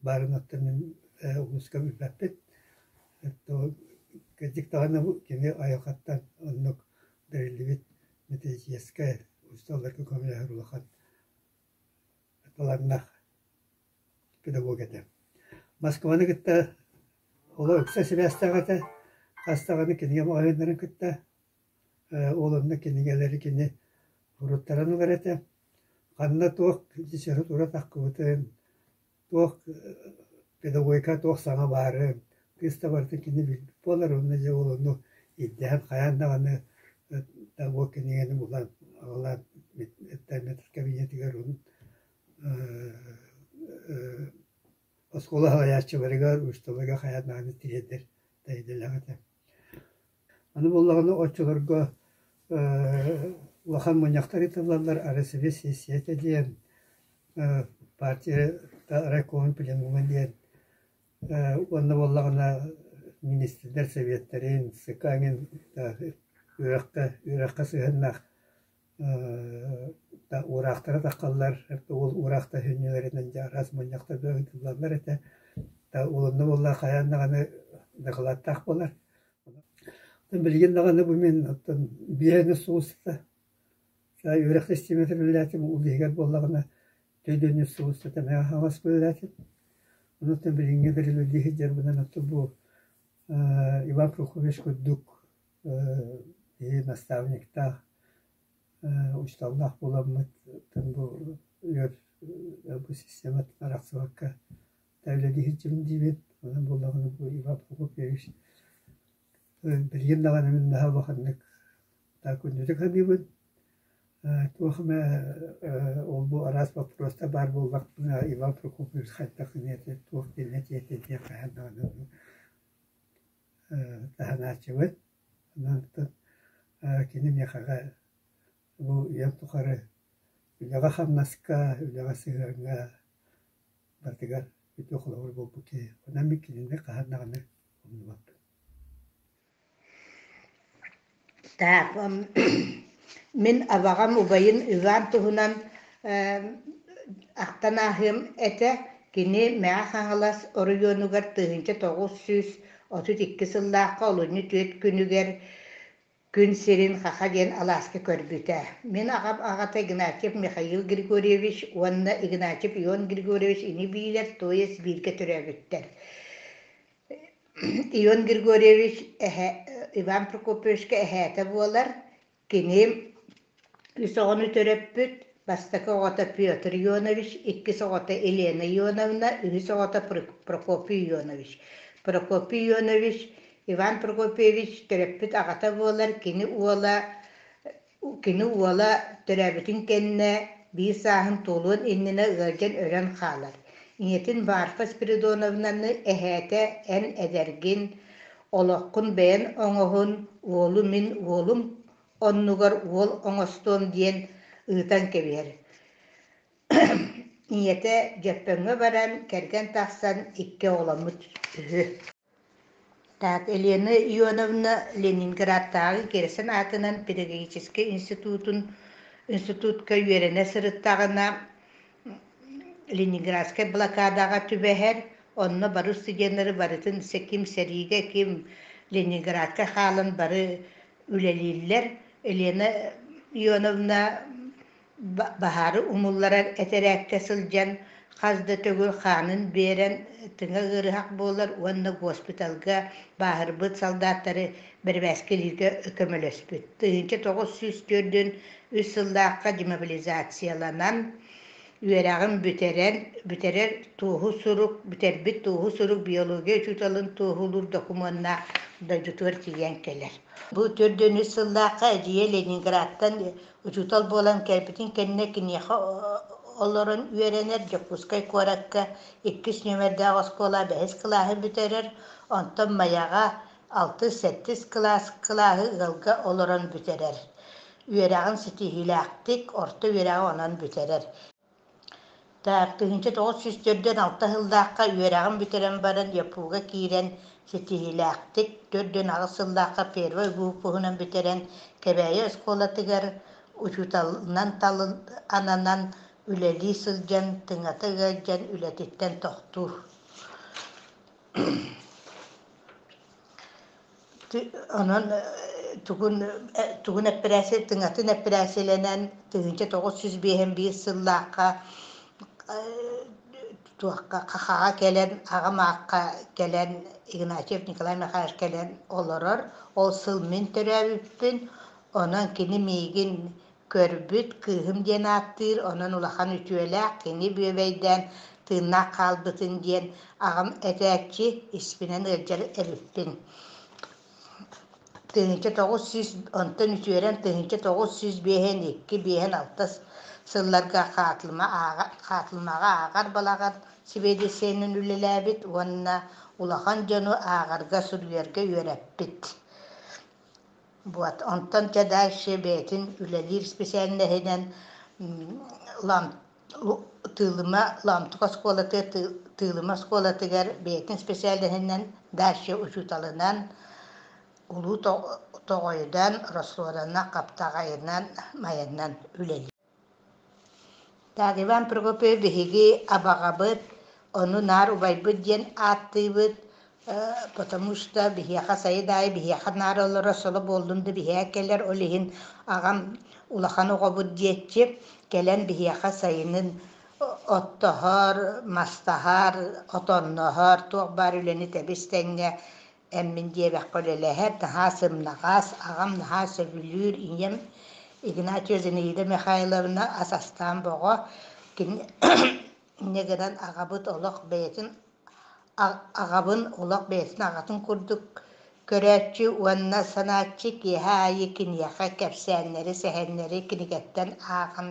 баарын оттон мин улууска билбэппин. Кырдьык даҕаны кини айылҕаттан оннук бэриллибит методическай учууталларга көмөлөһөр улахан талааннаах педагог этэ. Москваны кытта олох ыкса сибээстээх этэ. Хас даҕаны кинигэ маҕаһыыннарын кытта Ол онно кинигэлэри кини уруттаран ылар этэ. Ханна туох литература таххыбытын, туох педагогика туох саҥа баарын, кыыс да барытын кини билбит буолар уонна дьэ ол ону ирдэһэн хайаан даҕаны ол кинигэни булан аҕалан кабинетыгар оскуола салайааччыларыгар, учууталларга хайаан даҕаны тириэрдэр идэлээх этэ. Аны буоллаҕына оччолорго улахан мунньахтар ыытыллаллар Арассыыйа сиэссийэтэ диэн, партия райкомун пленума диэн уонна буоллаҕына министрдэр сэбиэттэрин, ЦК эҥин үөрэххэ үөрэххэ сыһыаннаах уураахтара таххаллар, ол уураахтар сүнньүлэринэн дьэ араас мунньахтар ыытыллаллар этэ. Ол онно буоллаҕа хайаан даҕаны дакылааттаах буолар. Билигин даҕаны бу мин оттон биэһини сулустата үөрэх систиэмэтин үлэлээтим, ол иһигэр буоллаҕына төйдөөнү сулустата мэҕэ хаҥас үлэлээтим. Онон билиҥҥи да үлэлии сылдьарбынан оттон бу Иван Прокопьевич курдук киһи наставниктаах, учууталлаах буоламмыт бу үөр бу систематтан арахсыбакка үлэлии сылдьабын диибин. Онон буоллаҕына бу Иван Прокопьевич билигин даҕаны мин наһаа улаханнык күндүтүк саныыбын. Туох эмэ ол-бу араас боппуруостар баар буоллахпына Иван Прокопьевич хайдах гыныа туох диэн этиэ этэ диэн хаһан даҕаны таһынааччыбын. Онон кини миэхэҕэ бу үйэм тухары үлэҕэ-хамнаска, үлэҕэ сыһыаҥҥа барытыгар үтүө холобур буолбут киһи. Онон мин кинини хаһан даҕаны умнубаппын.
Так, мин абаҕам убайын Иван туһунан ахтан ааһыам этэ. Кини Мэҥэ Хаҥалас оройуонугар 1932 сыллаахха олунньу түөрт күнүгэр күн сирин Хаха диэн алааска көрбүтэ. Мин аҕам аҕата Игнатьев Михаил Григорьевич уонна Игнатьев Ион Григорьевич ини-биилэр, то есть бииргэ төрөөбүттэр. Ион Григорьевич эһэ Иван Прокопьевичка эһээтэ буолар. Кини үс оҕону төрөппүт. Бастакы оҕото Петр Ионович, иккис оҕото Елена Ионовна, үһүс оҕото Прокопий Ионович. Прокопий Ионович Иван Прокопьевич төрөппүт аҕата буолар. Кини уола Кини уола төрөөбүтүн кэннэ биир сааһын туолуон иннинэ ыалдьан өлөн хаалар. Ийэтин Марфа Спиридоновнаны эһээтэ эн эдэргин, олоххун бэйэн оҥоһун, уолу мин уолум оннугар уол оҥостуом диэн ыытан кэбиһэр. Ийэтэ Дьөппөҥҥө баран, кэргэн тахсан икки оҕоломмут үһү. Так, Елена Ионовна Ленинградтааҕы Герцен аатынан педагогическай институтун институтка үөрэнэ сырыттаҕына Ленинградскай блокадаҕа түбэһэр, онно бары студеннары барытын ким сэриигэ, ким Ленинградка хаалан бары үлэлииллэр. Елена Ионовна баһаары умулларар этэрээккэ сылдьан хас да төгүл хаанын биэрэн тыҥа ыарыһах буолар уонна госпиталга бааһырбыт солдаттары бэрэбээскилииргэ көмөлөспүт. 1943 сыллаахха демобилизацияланан үөрэҕин бүтэрэн бүтэрэр туоһу сурук бүтэрбит туоһу сурук биология учууталын туоһулуур докумуоннаах дойдутугар тиийэн кэлэр. Бу төрдүөн үс сыллаахха эдьиийэ Ленинградтан Учуутал буолан кэлбитин кэннэ киниэхэ олорон үөрэнэр Дьокуускай куоракка иккис нүөмэрдээх оскуола бэһис кылааһы бүтэрэр, онтон Майаҕа алтыс-сэттис кылаас кылааһы ыалга олорон бүтэрэр. Үөрэҕин ситиһиилээхтик орто үөрэҕи онон бүтэрэр. Так, 1946 сыллаахха үөрэҕин бүтэрэн баран ЯПУ-га киирэн ситиһиилээхтик 48 сыллаахха первай выпуһунан бүтэрэн Кэбээйи оскуолатыгар учууталынан ананан үлэлии сылдьан тыҥата ыалдьан үлэтиттэн тохтуур. Онон тугун тугун эппэрээсийэ тыҥатын эппэрээсийэлэнэн 1951 сыллаахха туохха Хахаҕа кэлэн аҕам аахха кэлэн Игнатьев Николай Михайлович кэлэн олорор. Ол сыл мин төрөөбүппүн. Онон кини миигин көрбүт, кыыһым диэн ааттыыр, онон улахан үтүөлээх, кини бүөбэйдээн тыыннаах хаалбытын диэн аҕам этээччи, испинэн ыалдьар эбиппин. 1900 онтон үтүөрэн 1952 56 сылларга Хаатылыма Хаатылымаҕа ааҕар балаҕан сибиэдиссэйинэн үлэлээбит уонна улахан дьону ааҕарга суруйарга үөрэппит. Вот. Онтон дьэ дальше бэйэтин үлэлиир специальноһынан Тыылыма Лоомтук оскуолатыгар Тыылыма оскуолатыгар бэйэтин специальноһынан дальше учууталынан Улуу Тоҕойунан, Росуоданан, Хаптаҕайынан, Майанан үлэлиир. Так, Иван Прокопьевич биһиги абаҕабыт, ону наар убайбыт диэн ааттыыбыт. Потому что биһиэхэ сайын аайы биһиэхэ наар олоро соло буоллун да биһиэхэ кэлэр, ол иһин аҕам улахан оҕобут диэччи, кэлэн биһиэхэ сайынын оттоһор, мастаһар, отонноһор, туох баар үлэни тэбис-тэҥҥэ эммин диэбэххэ үлэлэһэр, наһаа сымнаҕас, аҕам наһаа сөбүлүүр, ийэм Игнатьева Зинаида Михайловна ас астаан боҕо, кини инньэ гынан аҕабыт олох бэйэтин аҕабын олох бэйэтин аҕатын курдук көрөөччү уонна санааччы киэһэ аайы киниэхэ кэпсээннэри, сэһэннэри кинигэттэн ааҕан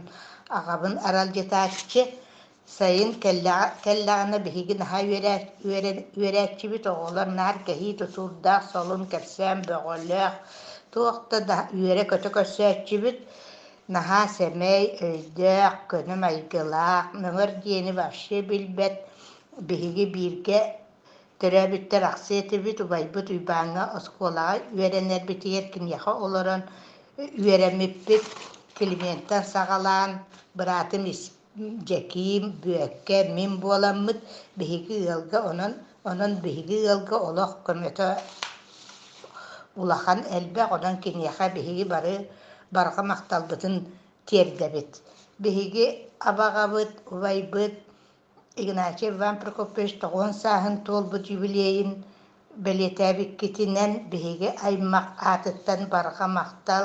аҕабын аралдьытааччы. Сайын кэллэҕинэ биһиги наһаа үөрээччибит, оҕолор наар кэһии тутуурдаах, солун кэпсээн бөҕөлөөх, туох да үөрэ-көтө көрсөөччүбүт. Наһаа сэмэй, өйдөөх, көнө майгылаах, мөҥөр диэни вообще билбэт. Биһиги бииргэ төрөөбүттэр ахсыы этибит, убайбыт Уйбааҥҥа оскуолаҕа үөрэнэрбитигэр киниэхэ олорон үөрэммиппит. Климентэн саҕалаан быраатым Дьэкиим, Бүөккэ, мин буоламмыт биһиги ыалга онон онон биһиги ыалга олох көмөтө улахан элбэх, онон киниэхэ биһиги бары барҕа махталбытын тиэрдэбит. Биһиги абаҕабыт, убайбыт Игнатий Иван Прокопьевич 90 сааһын туолбут юбилейын бэлиэтээбиккитинэн биһиги аймах аатыттан барҕа махтал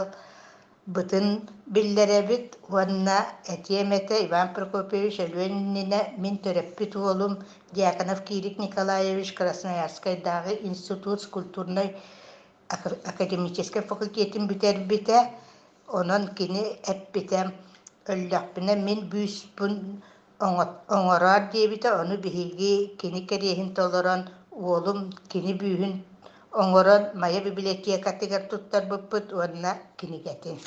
бытын биллэрэбит уонна этиэм этэ Иван Прокопьевич өлүөн иннинэ мин төрөппүт уолум Дьяконов Кирик Николаевич Красноярскайдааҕы институт скульптурнай академическай факультетын бүтэрбитэ. Онон кини эппитэ өллөхпүнэ мин бүүспүн оҥороор диэбитэ, ону биһиги кини кэриэһин толорон уолум кини бүүһүн оҥорон Майа библиотекатыгар туттарбыппыт уонна кинигэтин.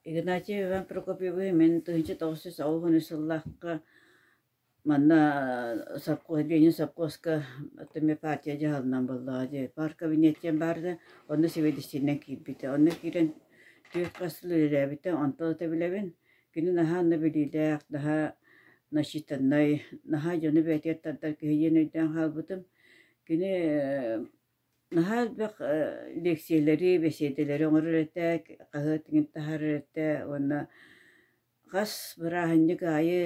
Игнатий Иван Прокопьевы мин 1993 сыллаахха манна совхоз Ленин совхозка оттон партия дьаһалынан буоллаҕа дии пар кабинет диэн баар да онно сэбиэдиссэйинэн киирбитэ онно киирэн түөрт хас сыл үлэлээбитэ онтон ыта билэбин Кини наһаа онно билиилээх, наһаа начитаннай, наһаа дьону бэйэтигэр тардар киһи диэн өйдөөн хаалбытым. Кини наһаа элбэх лиэксийэлэри, бэсиэдэлэри оҥорор этэ, хаһыат иҥин таһаарар этэ уонна хас бырааһынньык аайы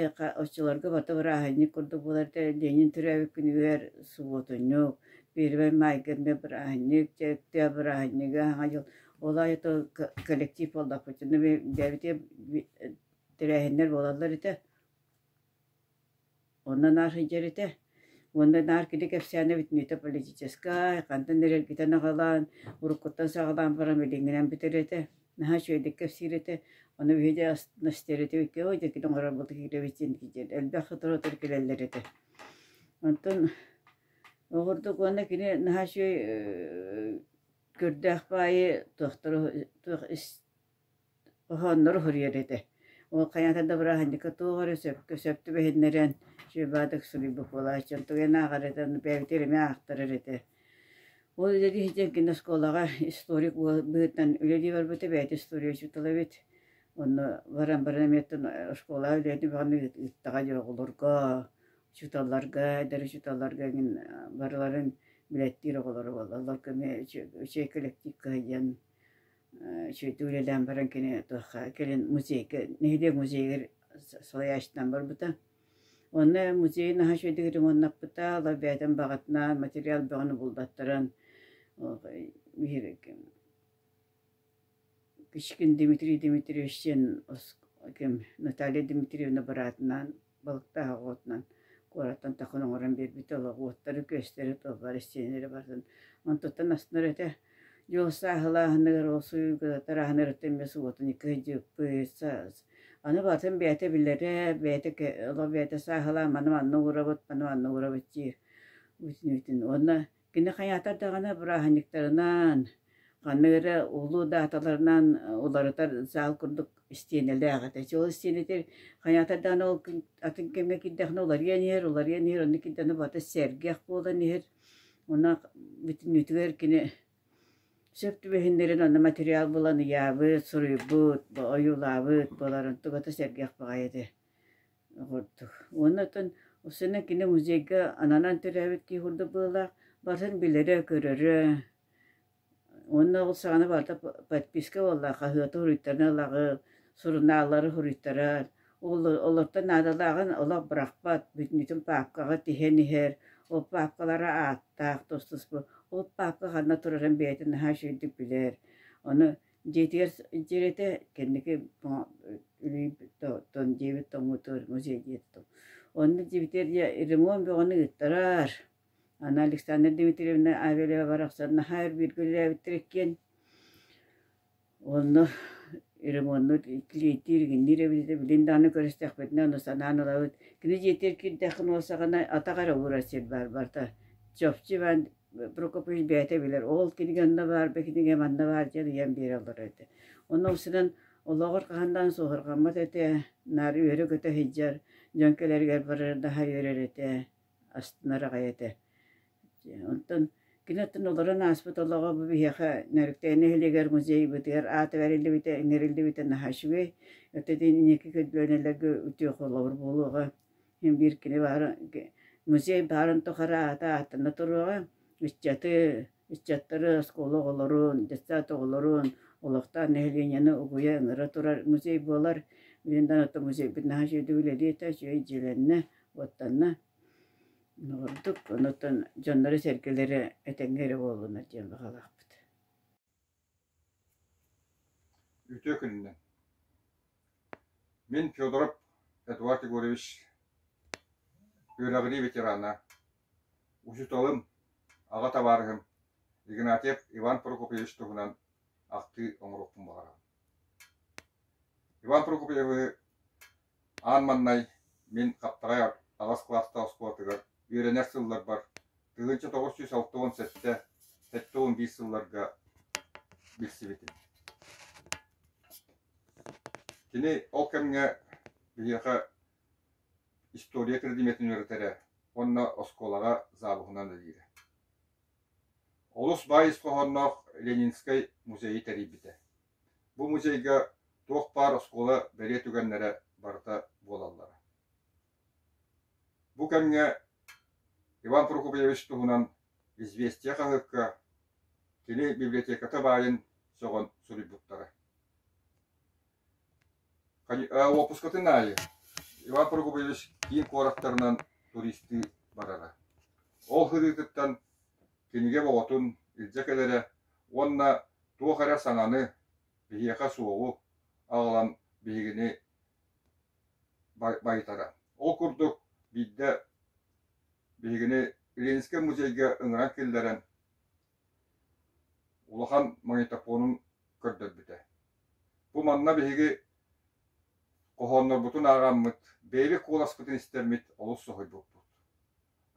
оччолорго барыта бырааһынньык курдук буолар этэ. Ленин төрөөбүт күнүгэр субуотунньук, Первай Майга эмиэ бырааһынньык, Чэктэ бырааһынньыга, Саҥа дьыл Ол аайы коллектив буоллахпытына бэйэбитигэр тэрээһиннэр буолаллар этэ. Онно наар сылдьар этэ. Уонна наар кини кэпсээнэ бүтүннүүтэ политическай, хантан эрэ эргитэн аҕалан, уруккуттан саҕалаан баран билиҥҥинэн бүтэр этэ. Наһаа үчүгэйдик кэпсиир этэ. Ону биһиги астына ой дьэ кини оҥорор буолта киирэбит диэн элбэх сотору-сотору кэлэллэр этэ. Онтон оҕурдук уонна кини наһаа үчүгэй Көрдөөх баайы туохтары туох ис хоһооннору суруйар этэ. Ол хайаата да бырааһынньыкка туох эрэ сөпкө сөп түбэһиннэрэн Чуйбаатык суруйбут буолааччы. Онтугайын ааҕар этэ, ону бэйэбитигэр эмиэ аахтарар этэ. Ол үлэлии сылдьан кини оскуолаҕа историк быһыытынан үлэлии барбыта, бэйэтэ история учуутала эбит. Онно баран баран эмиэ оскуолаҕа үлэлии баҕаны ыыттаҕа дии оҕолорго, учууталларга, эдэр учууталларга эҥин барыларын билэттиир оҕолоро буолаллар. Көмө үчүгэй коллективка сылдьан үчүгэйдик үлэлээн баран кини туохха кэлин музейга нэһилиэк музейыгар салайааччытынан барбыта. Онно музейы наһаа үчүгэйдик ремоннаппыта, олор бэйэтин баҕатынан материал бөҕөнү булбаттаран Кычкин Дмитрий Дмитриевич диэн ким Наталья Дмитриевна быраатынаан балыктаах оҕотунан куораттан такын оҥорон биэрбитэ олох уоттары-күөстэри туолбар истиэнэлэри барытын онтуттан астынар этэ. Дьол сааһылааһыныгар ол суйуга тарааһынарыттан эмиэ субуотунньукка сылдьыбыппыт. Аны барытын бэйэтэ билэрэ, бэйэтэ олох бэйэтэ сааһылаан маны манна уурабыт, маны манна уурабыт диир бүтүн-бүтүн. Уонна Кини хайаатар даҕаны бырааһынньыктарынан, ханнык эрэ улуу дааталарынан уларытар зал курдук истиэнэлээх этэ. Ол истиэнэтигэр хайаатар даҕаны ол күн атын кэмҥэ киирдэххинэ уларыйан иһэр, уларыйан иһэр, онно киирдэххинэ барыта сэргэх буолан иһэр. Уонна бүтүннүүтүгэр кини сөп түбэһиннэрэн онно материал булан ыйаабыт, суруйбут, ойуулаабыт буоларын тугата сэргэх баҕайы этэ. Курдук. Уонна оттон Осенна кини музейга ананан төрөөбүт киһи курдук быһыылаах, барытын билэрэ-көрөрө. Уонна ол саҕана барыта подписка буолла, хаһыаты суруйтаран ылаҕын, сурунааллары суруйтарар. Ол олортон наадалааҕын олох бырахпат, бүтүннүүтүн паапкаҕа тиһэн иһэр. Ол паапкалара ааттаах тус-туспа. Ол паапка ханна турарын бэйэтэ наһаа үчүгэйдик билэр. Ону дьиэтигэр дьиэрэтэ кэнники үлүйбүт дьиэбит тоҥмутугар музей диэт Онно дьиэбитигэр дьэ ремонт бөҕөнү ыыттарар. Аны Александра Дмитриевна Авелева барахсан наһаа өр бииргэ үлэлээбиттэр иккиэн. Онно ремоннут клейтиир игинниир эбит этэ. Билин даҕаны көрүстэхпитинэ ону санаан ылабыт. Кини дьиэтигэр киирдэххинэ ол саҕана атах эрэ уурар сир баар барыта. Чопчу Иван Прокопьевич бэйэтэ билэр. Ол кинигэ онно баар, бу кинигэ манна баар диэн ыйан биэрэ олорор этэ. Онно уксунан олоҕор хаһан даҕаны суоһурҕаммат этэ. Наар үөрэ-көтө сылдьар, дьон кэлэригэр барар наһаа үөрэр этэ. Астынар аҕай этэ. Онтон кини оттон олорон ааспыт олоҕо бу биһиэхэ Нөрүктэйэ нэһилиэгэр музейбытыгар аата бэриллибитэ, иҥэриллибитэ наһаа үчүгэй. Өттө инники көлүөнэлэргэ үтүө холобур буолуоҕа. Син биир кини баарын музей баарын тухары аата ааттана туруоҕа. Ыччаты, ыччаттары, оскуола оҕолорун, детсад оҕолорун, олохтоох нэһилиэнньэни угуйа ыҥыра турар музей буолар. Билигин даҕаны оттон музейбыт наһаа үчүгэйдик үлэлиэтэ, үчүгэй дьиэлэннэ, уоттанна. Ордук онуттан дьонноро-сэргэлэрэ этэҥҥэ эрэ буоллунар диэн баҕалаахпыт.
Үтүө күнүнэн. Мин Федоров Эдуард Егорович үөрэҕирии ветерана, учууталым, аҕа табаарыһым Игнатьев Иван Прокопьевич туһунан ахтыы оҥоруохпун баҕарабын. Иван Прокопьевы Аан маҥнай мин Хаптаҕай аҕыс кылаастаах оскуолатыгар үөрэнэр сылларбар 1967 71 сылларга билсибитим. Кини ол кэмҥэ биһиэхэ история предметин үөрэтэрэ уонна оскуолаҕа завуһунан үлэлиирэ. Олус баай ис хоһоонноох Ленинскэй музейы тэрийбитэ. Бу музейга туох баар оскуола бэлиэ түгэннэрэ барыта буолаллара. Бу кэмҥэ Иван Прокопьевич туһунан «Известия» хаһыакка кини библиотеката баайын сөҕөн суруйбуттара. Уоппускатын аайы Иван Прокопьевич киин куораттарынан туристыы барара. Ол сырыытыттан кинигэ оҕотун илдьэ кэлэрэ уонна туох эрэ саҥаны, биһиэхэ суоҕу аҕалан биһигини байытара. Ол курдук биирдэ биһигини Ленинскэй музейга ыҥыран киллэрэн улахан магнитофонун көрдөрбүтэ. Бу манна биһиги хоһооннорбутун ааҕаммыт, бэйэбит куоласпытын истэммит олус соһуйбуппут.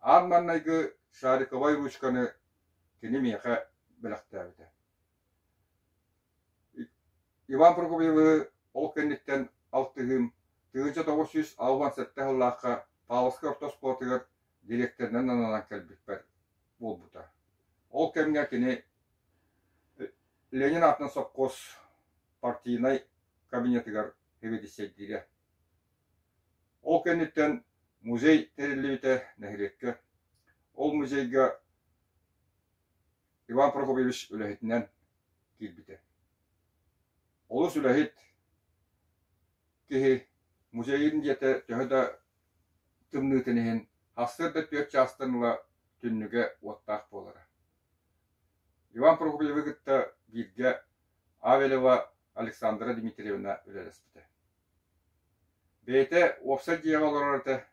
Аан маҥнайгы шариковай ручканы кини миэхэ бэлэхтээбитэ. Иван Прокопьевы ол кэнниттэн алтыһыым 1987 сыллаахха Павловскай орто оскуолатыгар дириэктэринэн ананан кэлбиппэр буолбута. Ол кэмҥэ кини Ленин аатынан сопхуос партийнай кабинетыгар сэбиэдиссэйдиирэ. Ол кэнниттэн музей тэриллибитэ нэһилиэккэ. Ол музейга Иван Прокопьевич үлэһитинэн киирбитэ. Олус үлэһит киһи музейын дьиэтэ төһө да тымныытын иһин сарсыарда түөрт чаастан ыла түннүгэ уоттаах буолара. Иван Прокопьевы кытта бииргэ Авелева Александра Дмитриевна үлэлэспитэ. Бэйэтэ уопсай дьиэҕэ олорор этэ.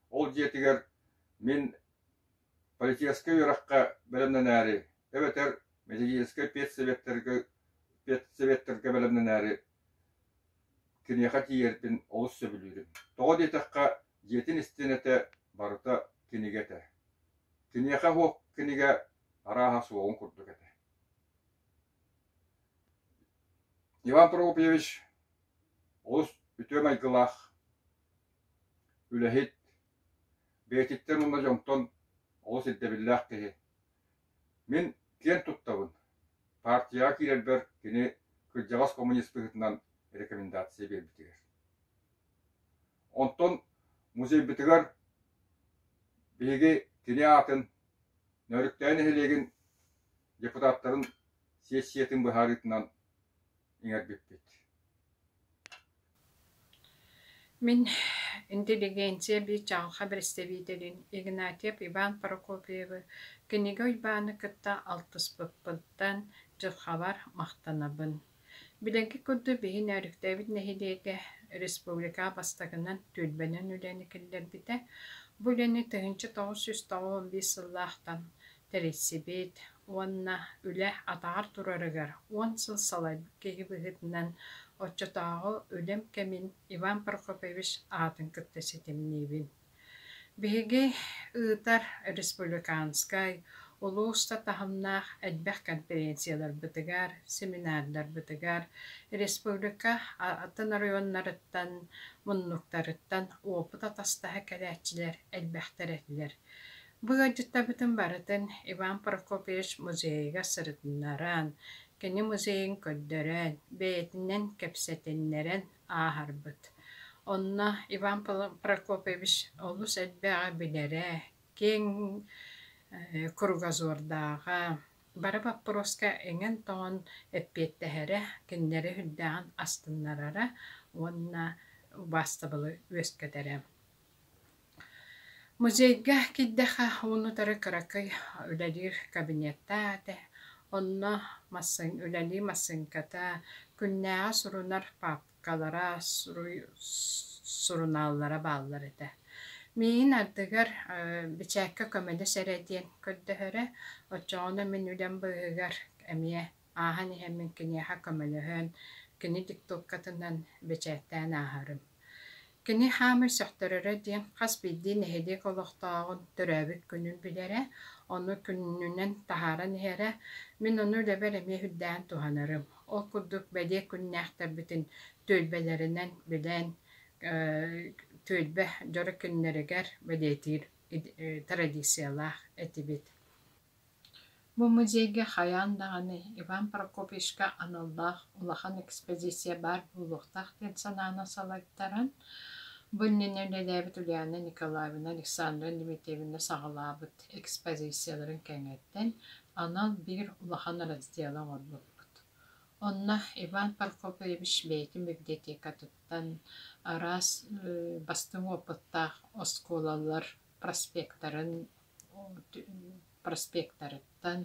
Ол дьиэтигэр мин политическай үөрэххэ бэлэмнэнээри эбэтэр методическай педсоветтарга педсоветтарга бэлэмнэнээри киниэхэ тиийэрбин олус сөбүлүүрүм. Тоҕо диэтэххэ, дьиэтин истиэнэтэ барыта кинигэ этэ. Киниэхэ суох кинигэ арааһа суоҕун курдук этэ. Иван Прокопьевич олус үтүө майгылаах, үлэһит, бэйэтиттэн уонна дьонтон олус ирдэбиллээх киһи. Мин киэн туттабын, партияҕа киирэрбэр кини кырдьаҕас коммунист быһыытынан рекомендация биэрбитигэр. Онтон музейбытыгар Биһиги кини аатын Нөөрүктээйи нэһилиэгин депутаттарын сиэссийэтин быһаарыытынан иҥэрбиппит.
Мин интеллигенция биир чаҕылхай бэрэстэбиитэлин Игнатьев Иван Прокопьевы кинигэ Уйбааны кытта алтыспыппыттан дьылҕабар махтанабын. Билиҥҥи курдук биһи Нөөрүктээбит нэһилиэгэ республикаҕа бастакынан түөлбэнэн үлэни киллэрбитэ. Бу үлэни 1995 сыллаахтан тэрийсибит уонна үлэ атаҕар турарыгар 10 сыл салайбыт киһи быһыытынан оччотооҕу үлэм кэмин Иван Прокопьевич аатын кытта ситимниибин. Биһиги ыытар республиканскай, улуус да таһымнаах элбэх конференцияларбытыгар, семинардарбытыгар республика атын оройуоннарыттан, муннуктарыттан уопут атастаһа кэлээччилэр элбэхтэр этилэр. Бу ыалдьыттарбытын барытын Иван Прокопьевич музейыгар сырытыннаран, кини музейын көрдөрөн, бэйэтинэн кэпсэтиннэрэн ааһарбыт. Онно Иван Прокопьевич олус элбэҕи билэрэ, киэҥ кругозордааҕа, бары боппуруоска иҥэн-тоҥон эппиэттэһэрэ, кинилэри үрдээҕин астыннарара уонна убаастабылы үөскэтэрэ. Музейга киирдэххэ уун-утары кыракый үлэлиир кабинеттаах этэ. Онно үлэлии массыыҥката, күннээҕи сурунар паапкалара, сурунааллара бааллар этэ. Миигин ардыгар бэчээккэ көмөлөс эрэ диэн көрдөһөрө, оччоҕуна мин үлэм быыһыгар эмиэ ааһан иһэммин киниэхэ көмөлөһөн, кини диктовкатынан бэчээттээн ааһарым. Кини хаамай сөхтөрөрө диэн хас биирдии нэһилиэк олохтооҕун төрөөбүт күнүн билэрэ, ону күнүнэн таһааран иһэрэ. Мин ону үлэбэр эмиэ үрдээн туһанарым. Ол курдук бэлиэ күннээхтэрбитин түөлбэлэринэн билэн, түөлбэ дьоро күннэригэр бэлиэтиир традициялаах этибит. Бу музейга хайаан даҕаны Иван Прокопьевичка аналлаах улахан экспозиция баар буолуохтаах диэн санааны салайтаран, бу иннинэ үлэлээбит Ульяна Николаевна, Александра Дмитриевна саҕалаабыт экспозицияларын кэҥэттэн, анал биир улахан разделы оҥорбуппут. Онно Иван Прокопьевич бэйэтин библиотекатыттан араас бастыҥ уопуттаах оскуолалар проспектарын проспектарыттан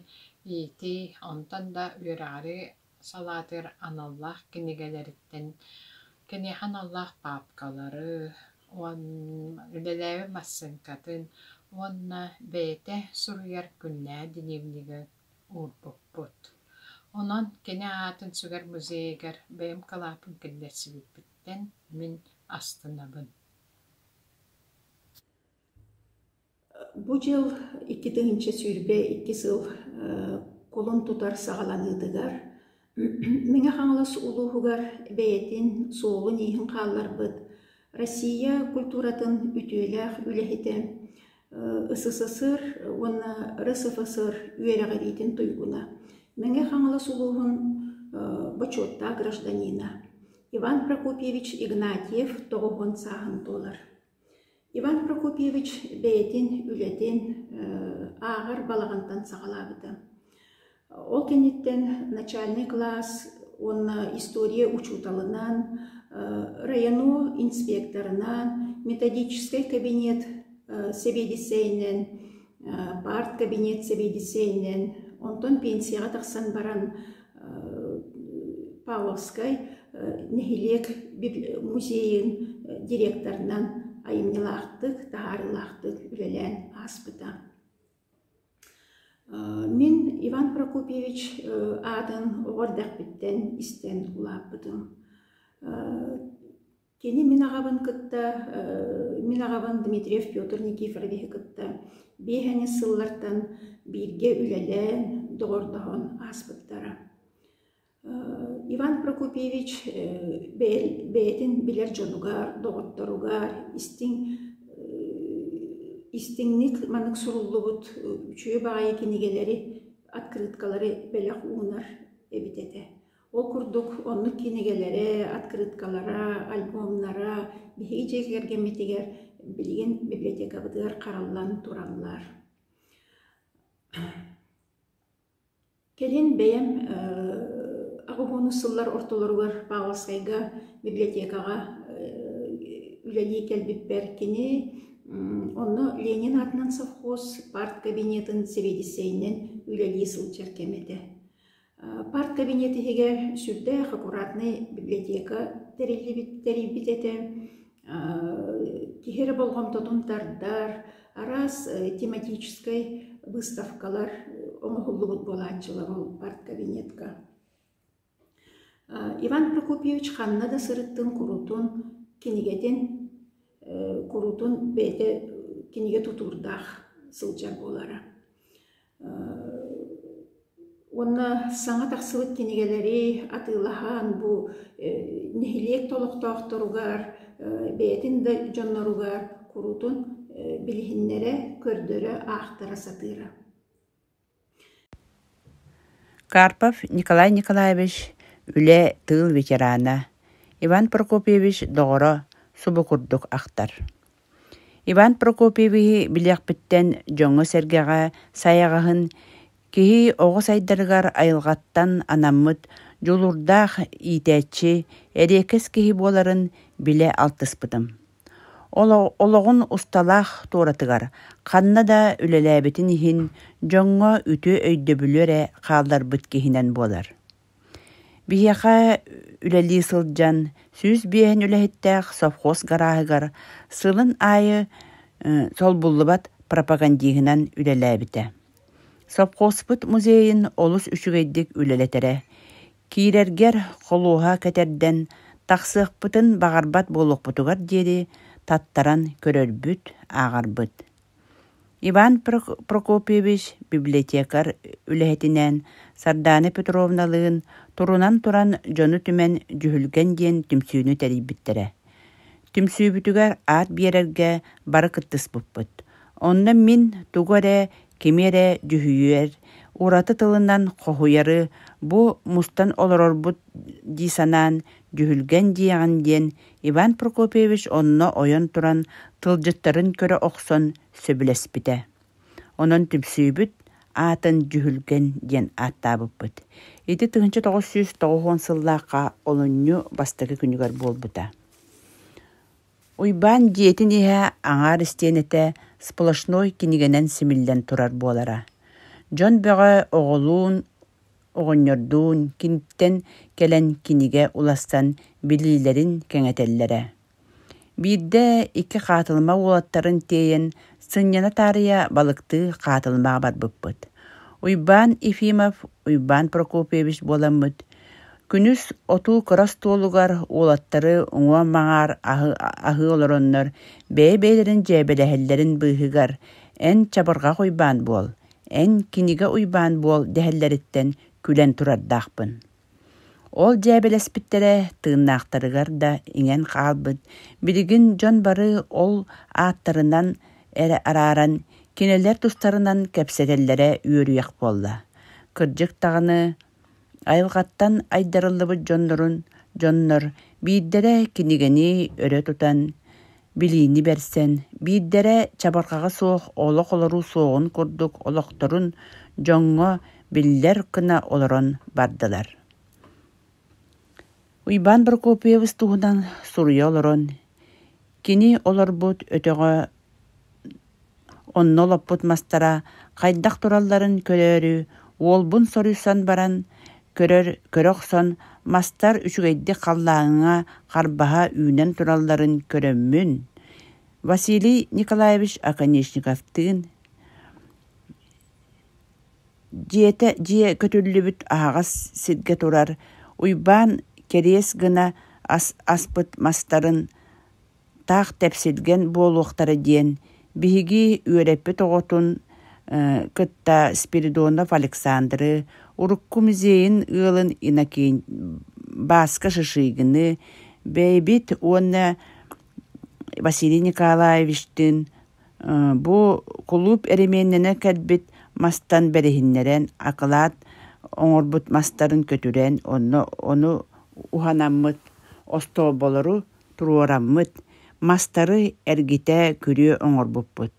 иитии, онтон да үөрэҕири салаатыгар аналлаах кинигэлэриттэн киниэхэ аналлаах паапкалары уонна үлэлээбит массыыҥкатын уонна бэйэтэ суруйар күннээҕи дневнигэ уурбуппут. Онон кини аатын сүгэр музейыгар бэйэм кылааппын киллэрсибиппиттэн мин астынабын.
Бу дьыл 2022 сыл кулун тутар саҕаланыытыгар Мэҥэ Хаҥалас улууһугар бэйэтин суолун-ииһин хаалларбыт Россия культуратын үтүөлээх үлэһитэ СССР уонна РСФСР үөрэҕириитин туйгуна, Мэҥэ Хаҥалас улууһун бочуоттаах гражданина Иван Прокопьевич Игнатьев 90 сааһын туолар. Иван Прокопьевич бэйэтин үлэтин ааҕар балаҕантан саҕалаабыта. Ол кэнниттэн начальнай кылаас уонна история учууталынан, районо инспекторынан, методическай кабинет сэбиэдиссэйинэн, парткабинет сэбиэдиссэйинэн, онтон пенсияҕа тахсан баран Павловскай нэһилиэк музейын директорынан айымньылаахтык, таһаарыылаахтык үлэлээн ааспыта. Мин Иван Прокопьевич аатын оҕо эрдэхпиттэн истэн улааппытым. Кини мин аҕабын кытта, мин аҕабын Дмитриев Петр Никифоровиһы кытта биэһэни сыллартан бииргэ үлэлээн, доҕордоһон ааспыттара. Иван Прокопьевич бэйэтин билэр дьонугар, доҕотторугар истиҥ истиҥник маннык суруллубут үчүгэй баҕайы кинигэлэри, открыткалары бэлэх уунар эбит этэ. Ол курдук оннук кинигэлэрэ, открыткалара, альбомнара биһиги дьиэ кэргэммитигэр билигин библиотекабытыгар хараллан тураллар. Кэлин бэйэм 80 сыллар ортолоругар Павловскайга библиотекаҕа үлэлии кэлбиппэр кини онно Ленин аатынан совхоз парткабинетын сэбиэдиссэйинэн үлэлии сылдьар кэм этэ. Парткабинет иһигэр сүрдээх аккуратнай библиотека тэриллибит тэрийбит этэ. Киһи эрэ болҕомтотун тардар, араас тематическай выставкалар оҥоһуллубут буолааччылар ол парткабинетка. Иван Прокопьевич ханна да сырыттын куруутун кинигэтин куруутун бэйэтэ кинигэ тутуурдаах сылдьар буолара. Уонна саҥа тахсыбыт кинигэлэри атыылаһан бу нэһилиэк олохтоохторугар, бэйэтин да дьонноругар куруутун билиһиннэрэ, көрдөрө, аахтара сатыыра.
Карпов Николай Николаевич үлэ, тыыл ветерана, Иван Прокопьевич доҕоро субу курдук ахтар. Иван Прокопьевиһы билиэхпиттэн дьоҥҥо-сэргэҕэ сайаҕаһын, киһи оҕо сайдарыгар айылҕаттан анаммыт дьулуурдаах иитээччи, эриэккэс киһи буоларын билэ алтыспытым. Олоҕун усталаах туоратыгар ханна да үлэлээбитин иһин дьоҥҥо үтүө өйдөбүлү эрэ хаалларбыт киһинэн буолар. Биһиэхэ үлэлии сылдьан 105 үлэһиттээх совхоз гарааһыгар сылын аайы солбуллубат пропагандиһынан үлэлээбитэ. Совхозпут музейын олус үчүгэйдик үлэлэтэрэ. Киирэргэр холуоһа кэтэрдэн, тахсыахпытын баҕарбат буолуохпутугар диэри таттаран көрөрбүт, ааҕарбыт. Иван Прокопьевич библиотекарь үлэһитинээн Сардаана Петровналыын турунан туран дьону түмэн Дьүһүлгэн диэн түмсүүнү тэрийбиттэрэ. Түмсүүбүтүгэр аат биэрэргэ бары кыттыспыппыт. Онно мин тугу эрэ, кими эрэ дьүһүйэр, ураты тылынан хоһуйары бу мустан олорорбут дии санаан Дьүһүлгэн диэҕин диэн Иван Прокопьевич онно ойон туран тылдьыттарын көрө охсон сөбүлэспитэ. Онон түмсүүбүт аатын Дьүһүлгэн диэн ааттаабыппыт. Ити 1990 сыллаахха олунньу бастакы күнүгэр буолбута. Уйбаан дьиэтин иһэ аҥаар истиэнэтэ сплошной кинигэнэн симиллэн турар буолара. Дьон бөҕө оҕолуун оҕонньордуун киниттэн кэлэн кинигэ уларсан билиилэрин кэҥэтэллэрэ. Биирдэ икки хаатылыма уолаттарын тиэйэн сынньана таарыйа балыктыы хаатылымаҕа барбыппыт. Уйбаан Ефимов, Уйбаан Прокопьевич буоламмыт күнүс отуу кыра остуолугар уолаттары уҥуор-маҥаар аһыы олороннор бэйэ-бэйэлэрин дьээбэлэһэллэрин быыһыгар «Эн чабырҕах Уйбаан буол, Эн кинигэ Уйбаан буол дэһэллэриттэн күлэн турардаахпын. Ол дьээбэлэспиттэрэ тыыннаахтарыгар да иҥэн хаалбыт, билигин дьон бары ол ааттарынан эрэ арааран, кинилэр тустарынан кэпсэтэллэрэ үөрүйэх буолла. Кырдьык даҕаны, Айылҕаттан айдарыллыбыт дьоннорун дьоннор биирдэрэ кинигэни өрө тутан, билиини бэрсэн, биирдэрэ чабырҕаҕа суох олох олоруу суоҕун курдук олохторун дьоҥҥо биллэр гына олорон бардылар. Уйбаан Прокопьевич туһунан суруйа олорон, кини олорбут өтөҕө Онно олоппут мастара хайдах туралларын көрөөрү уолбун соруйсан баран, көрөр көрө охсон, мастар үчүгэйдик халлааҥҥа харбаһа үүнэн туралларын көрөммүн, Василий Николаевич Оконешниковтыын дьиэтэ дьиэ көтүллүбүт аһаҕас сиргэ турар Уйбаан кэриэс гына аспыт мастарын таах тэпсилгэн буолуохтара диэн биһиги үөрэппит оҕотун кытта Спиридонов Александры, урукку музейын ыалын Иннокентий Бааска Шишигины, бэйэбит уонна Василий Николаевичтыын бу кулууп эрэмиэннэнэ кэлбит мастан бэриһиннэрэн акылаат оҥорбут мастарын көтүрэн онно ону уһанаммыт остоолболору туруораммыт, Мастары эргитэ күрүө оҥорбуппут.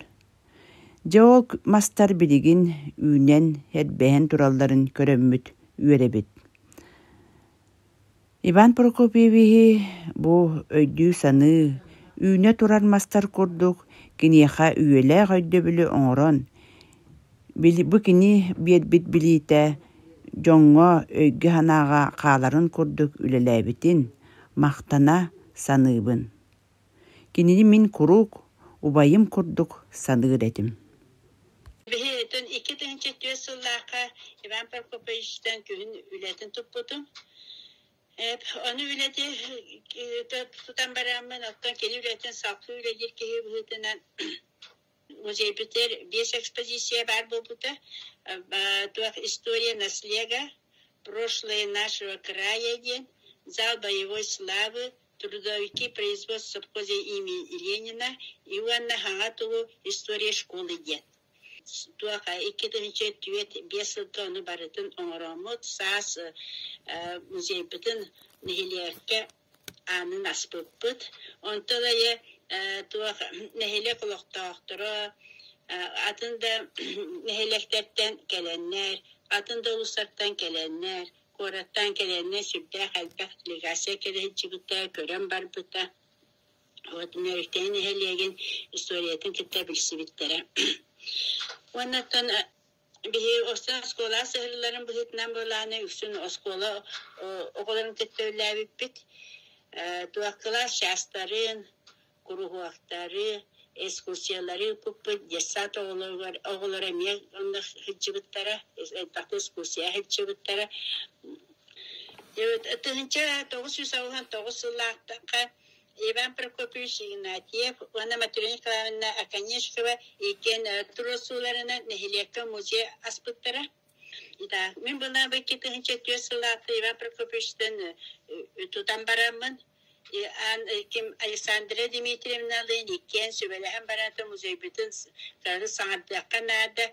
Дьэ ол мастар билигин үүнэн, эрбэһэн туралларын көрөммүт үөрэбит. Иван Прокопьевиһы бу өйдүү-саныы, үүнэ турар мастар курдук киниэхэ үйэлээх өйдөбүлү оҥорон, бу кини биэрбит билиитэ дьоҥҥо өйгө-санааҕа хааларын курдук үлэлээбитин махтана саныыбын. Кинини мин куруук убайым курдук саныыр этим.
Биһиги 2004 сыллаахха Иван Прокопьевичтан күһүн үлэтин туппутум. Ону үлэти тутан бараммын, оттон кини үлэтин салгыы үлэлиир киһи быһыытынан музейбытыгар биэс экспозиция баар буолбута. Туох «История наслега», «Прошлое нашего края» диэн, «Зал боевой славы», «Трудовики производства совхоза имени Ленина» и уонна «Хаҥа тулу история школы» диэн. Туох 2004-5 сылга ону барытын оҥороммут, саас музейбытын нэһилиэккэ аанын аспыппыт. Онтон айы туох нэһилиэк олохтоохторо атын да нэһилиэктэртэн кэлэннэр, атын да улуустартан кэлэннэр, куораттан кэлэннэр сүрдээх элбэх делегация кэлэ сылдьыбыта, көрөн барбыта. Вот Нөөрүктээйи нэһилиэгин историятын кытта билсибиттэрэ. Уонна оттон Биһиги оскуола оскуолаҕа сыһыарылларын быһыытынан буолааны үксүн оскуола оҕолорун кытта үлэлээбиппит. Туох кылаас чаастарын, куруһуоктары, экскурсиялары ыыппыппыт. Детсад оҕолоругар оҕолоро эмиэ онно сылдьыбыттара, элбэхтик экскурсия сылдьыбыттара. 1999 сыллаахтахха Иван Прокопьевич Игнатьев уонна Матрена Николаевна Оконешникова иккиэн туруорсууларынан нэһилиэккэ музей аспыттара. Мин былаан 2004 сыллаахта Иван Прокопьевичтан тутан бараммын, ким Александра Дмитриевналыын иккиэн сүбэлэһэн баран музейбытын саҥардыахха наада,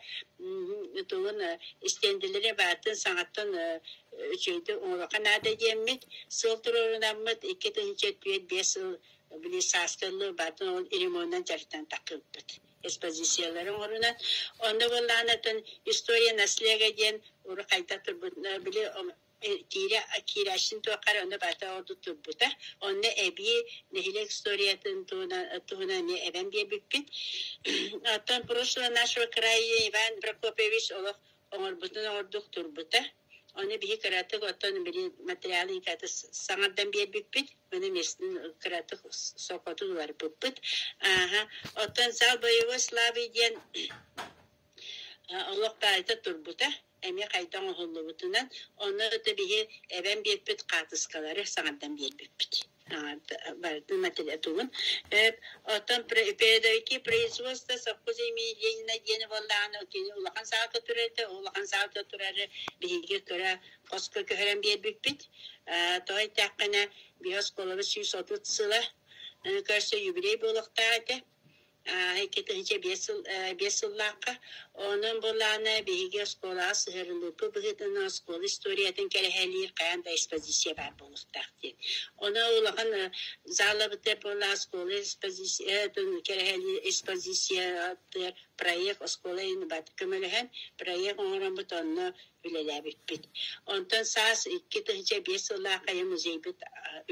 тугун истиэндэлэри баатын саҥаттан үчүгэйдик оҥоруохха наада диэммит, сыл туруорунаммыт 2004-5 сыл били сааскылыы баатын ол ремонунан дьарыктан таххыыппыт экспозициялары оҥорунан. Онно буоллаҕына история наслега диэн урут хайдах турбут били киирэ киирээччин туоххар онно барыта ордук турбута. Онно эбии нэһилиэк историятын туһунан эмиэ эбэн биэрбиппит. Оттон прошлое нашего края Иван Прокопьевич олох оҥорбутун оҥордук турбута. Ону биһи кыратык оттон били материалы каты саҥардан биэрбиппит. Маны местин кыратык сокотун уларыппыппыт. Ааха. Оттон зал боевой славы диэн олох баайта турбута. Эмиэ хайдах оҥоһуллубутунан. Онно это биһи эбэн биэрбит хаатыскалары саҥардан биэрбиппит. Барытын материалын. Оттон передовики производства совхоз имени Ленина диэни буоллаҕына кини улахан саалга турар этэ. Улахан саалга турары биһиги кыра хоско көһөрөн биэрбиппит. Тоҕо эттэххинэ, биһи оскуолабыт 130 сыла көрсө юбилей буолуохтаах этэ. 2005 сыллаахха. Онон былаана биһиги оскуолаҕа сыһыарыллыыппыт быһыытынан оскуола историятын кэрэһэлиир хайаан да экспозиция баар буолуохтаах диэн. Ону улахан залабытыгар буолла оскуола экспозициятын кэрэһэлиир экспозициятыгар проект оскуола бат көмөлөһөн проект оҥороммут онно үлэлээбиппит. Онтон саас 2005 сыллаахха музейбыт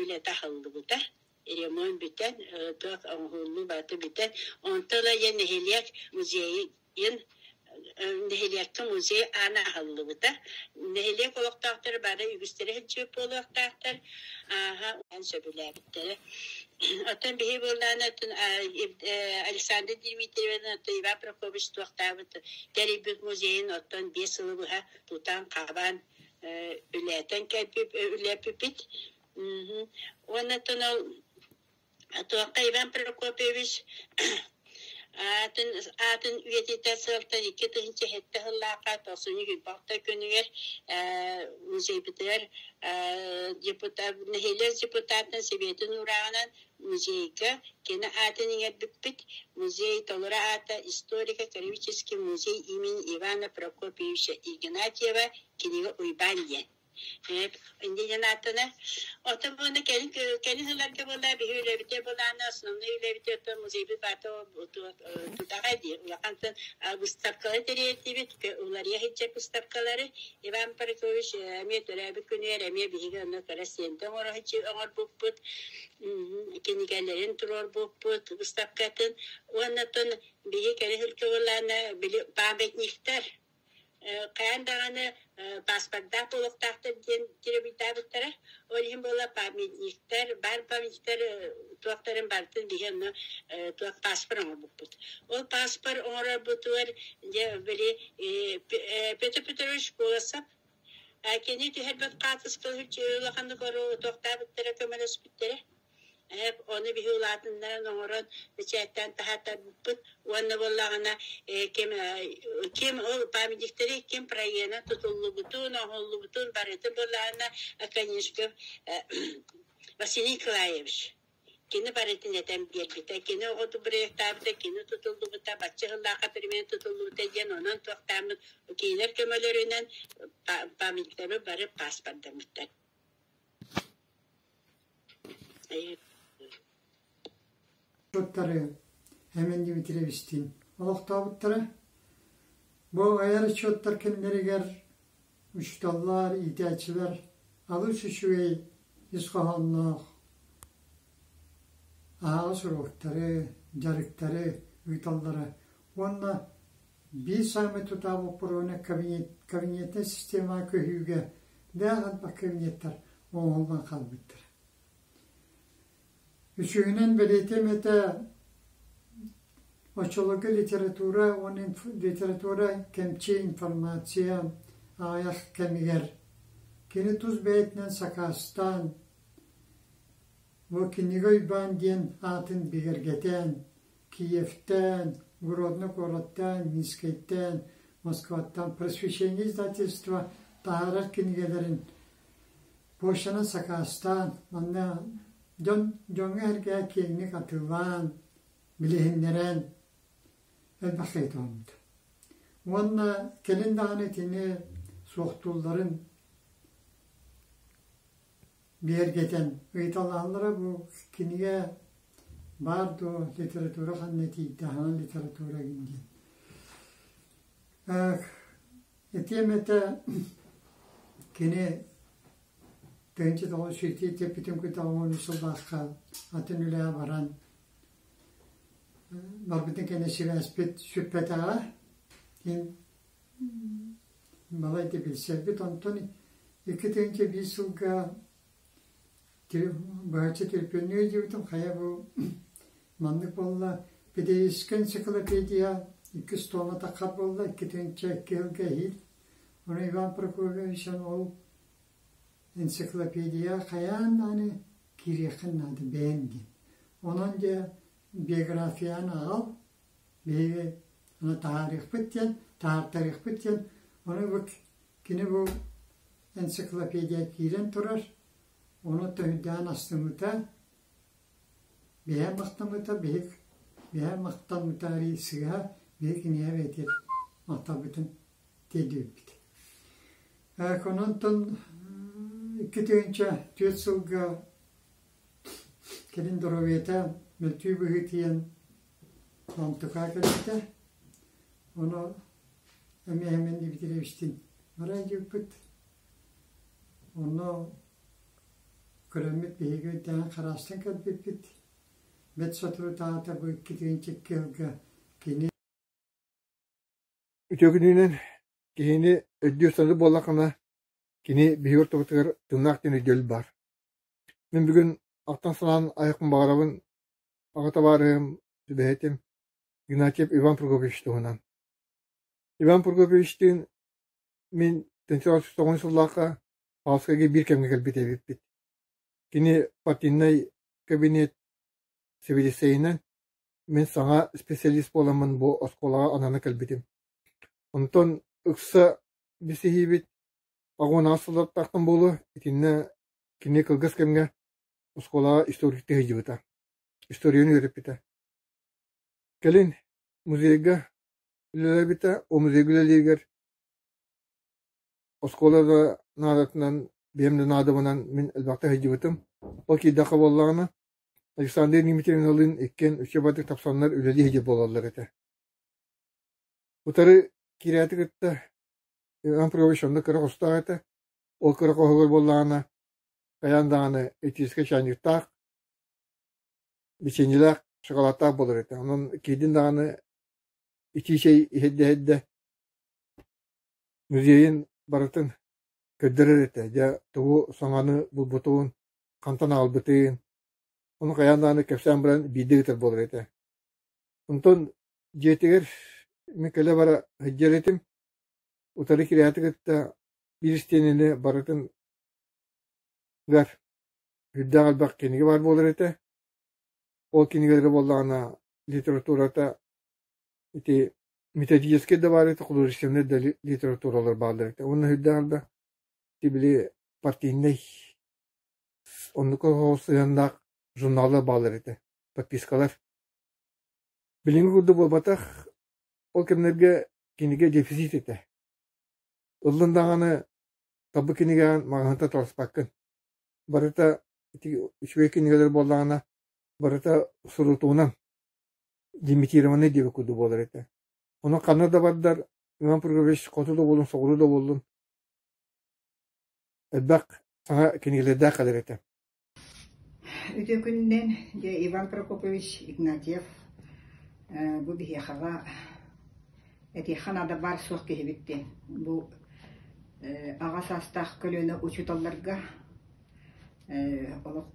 үлэтэ аһыллыбыта. Ремонт бүтэн, туох оҥоһуллуу барыта бүтэн, онтон ыла дьэ нэһилиэк музейын нэһилиэккэ музей аана аһыллыбыта. Нэһилиэк олохтоохторо бары үгүстэрэ сылдьыбыт буолуохтаахтар. Ааһа сөбүлээбиттэрэ. Оттон биһи буоллаҕына Александр Дмитриевна, оттон Иван Прокопьевич туохтаабыт тэрийбит музейын оттон 5 сылы быһа тутан-хабан үлээтэн кэлбит үлэппиппит. Уонна оттон ол туохха Иван Прокопьевич аатын аатын үйэтитэр сыалтан 2007 сыллаахха тохсунньу күүппэхтэр күнүгэр музейбытыгар депутат нэһилиэк депутатын сэбиэтин уурааҕынан музейга кини аатын иҥэрбиппит. Музей толору аата историко-краеведческий музей имени Ивана Прокопьевича Игнатьева кинигэ Уйбаан диэн. Иннинэн ааттанар. Оттон буолна кэлин кэлин сылларга буолла биһи үлэбитэ былаана основной үлэбитэ оттон музейбыт баата тутаҕа дии улахантан выставкалары тэрийэрдибит уларыйа сылдьар выставкалары Иван Паракович эмиэ төрөөбүт күнүгэр эмиэ биһиги онно кыра стендэ оҥорбуппут кинигэлэрин туруорбуппут выставкатын уонна оттон биһи кэлин сылга буоллаана били памятниктар Хайаан даҕаны паспордаах буолуохтаахтар диэн теребуйдаабыттара. Ол иһин буола памятниктар, баар памятниктар туохтарын барытын биһи онно туох паспор оҥорбуппут. Ол паспор оҥорорбутугар дьэ били Петр Петрович Колосов кини түһэрбит хаартыска улаханнык туохтаабыттара көмөлөспүттэрэ. Ону биһи улаатыннаран оҥорон бэчээттээн таһааттарбыппыт уонна буоллаҕына ким ким ол памятниктары ким проегынан тутуллубутун, оҥоһуллубутун барытын буоллаҕына Оконешников Василий Николаевич кини барытын этэн биэрбитэ. Кини оҕоту проектаабыта, кини тутуллубута, бачча сыллаахха примерно тутуллубута диэн онон туохтааммыт кинилэр көмөлөрүнэн памятниктары бары паспордаммыттар.
Отчуоттары Эмин Дмитриевичтиин олохтообуттара. Бу айар отчуоттар кэмнэригэр учууталлар, иитээччилэр алыс үчүгэй ис хоһоонноох аһаҕас уруоктары, дьарыктары ыыталлара уонна биир саамай тутаах боппуруоһуна кабинетнай системаҕа көһүүгэ дээх элбэх кабинеттар оҥоһуллан хаалбыттар. Үсүһүнэн бэлиэтиэм этэ оччолорго литература уонна литература кэмчи информация аҕыйах кэмигэр кини тус бэйэтинэн сакаастаан бу кинигэ Уйбаан диэн аатын бигэргэтэн Киевтэн, Гродно куораттан, Минскэйтэн, Москваттан просвещение издательство таһаарар кинигэлэрин почтанан сакаастаан, манна дьон дьоҥҥо-сэргэҕэ киэҥник атыылаан, билиһиннэрэн элбэх киһи туһаммыта. Уонна кэлин даҕаны итини суохтуулларын бигэргэтэн ыйыталаһаллара бу кинигэ баар дуо, литература ханна тиийдэ, хаһан литература гин диэн. Этиэм этэ кини 1909 тиэппитин кытта сыллаахха атын үлэҕэ баран барбытын кэннэ сибээспит сүппэтэҕэ. Ин балайда билсэрбит. Онтон 2001 сылга быһаччы төлөпүөннүү өйдүүбүтүм хайа бу маннык буолла педагогическай энциклопедия иккис тома таххар буолла 2002 сылга эһиил ону Иван Прокопьевич ол энциклопедия хайаан даҕаны киириэххин наада бэйэҥ диэн онон дьэ биографияны аҕал биһиги аны таһаарыахпыт диэн таһаартарыахпыт диэн ону бу кини бу энциклопедия киирэн турар ону төһүйдээн астыммыта биһэ махтаммыта биһик биһэ махтаммыта сыыһа биһи кинигэ бэйэтигэр махталбытын тиэрдибиппит онтон 2004 сылга кэлин доруобуйата мөлтүү быһыытыйан Онтукаа кэлбитэ. Ону эмиэ Эмин Дмитриевичтиин бара илдьибиппит. Онно көрөммүт биһиги өйдөөн хараастан кэлбиппит. Бэрт соторутааҕыта бу 2002 сылга кини
Үтүө күнүнэн киһини өйдүүр-саныыр буоллаххына, кини биһиги ортобутугар тыыннаах диэн өйдөбүл баар. Мин бүгүн ахтан-санаан айахпын баҕарабын Аҕа табаарыһым, сүбэһитим Игнатьев Иван Прокопьевич туһунан. Иван Прокопьевичтыын мин 1990 сыллаахха Павловскайга биир кэмҥэ кэлбит эбиппит. Кини партийнай кабинет сэбиэдиссэйинэн мин саҥа специалист буоламмын бу оскуолаҕа анана кэлбитим. Онтон ыкса билсиһиибит 88 сыллартаахтан буолуо, итиннэ кини кылгас кэмҥэ оскуолаҕа историктыы сылдьыбыта, историяны үөрэппитэ. Кэлин музейга үлэлээбитэ, ол музейга үлэлииригэр оскуола да наадатынан
Бэйэм да наадабынан мин элбэхтэ сылдьыбытым. Ол киирдэххэ буоллаҕына, Александр Дмитриевналыын иккиэн үчүгэйдик тапсаннар үлэлии сылдьар буолаллар этэ. Утары киирээти кытта Иван Петрович онно кыра хостоох этэ. Ол кыра хоһугар буоллаҕына, хайаан даҕаны электрическэй чайниктаах, бичиэнньэлээх, шоколадтаах буолар этэ. Онон киирдин даҕаны итии чэй иһэрдэ-иһэрдэ музейын барытын көрдөрөр этэ. Дьэ, тугу саҥаны булбутун, хантан аҕалбытын, ону хайаан даҕаны кэпсээн баран биирдэ ыытар буолар этэ. Онтон дьиэтигэр мин кэлэ-бара сылдьар этим. Утары кирээти кытта биир истиэнэни барытын гар үрдээх элбэх кинигэ баар буолар этэ. Ол кинигэлэрэ буоллаҕына литературата ити методическай да баар этэ, художественнай да литературалар бааллар этэ. Уонна үрдээх элбэх ити били партийнай оннук сыһыаннаах журналлар бааллар этэ, подпискалар. Билиҥҥи курдук буолбатах, ол кэмнэргэ кинигэ дефицит этэ. Ыллын даҕаны табы кинигэҕин маҕаһыынтан таласпаккын. Барыта ити үчүгэй кинигэлэр буоллаҕына, барыта сурутуунан лимитированный диэбит курдук буолар этэ. Ону ханна да бардар Иван Прокопьевич хоту да буоллун, соҕуруу да буоллун элбэх саҥа кинигэлэрдээх кэлэр этэ.
Үтүө күнүнэн, дьэ Иван Прокопович Игнатьев бу биһиэхэҕэ этиэххэ наада баар суох киһибит диэн. Бу аҕа саастаах көлүөнэ учууталларга олох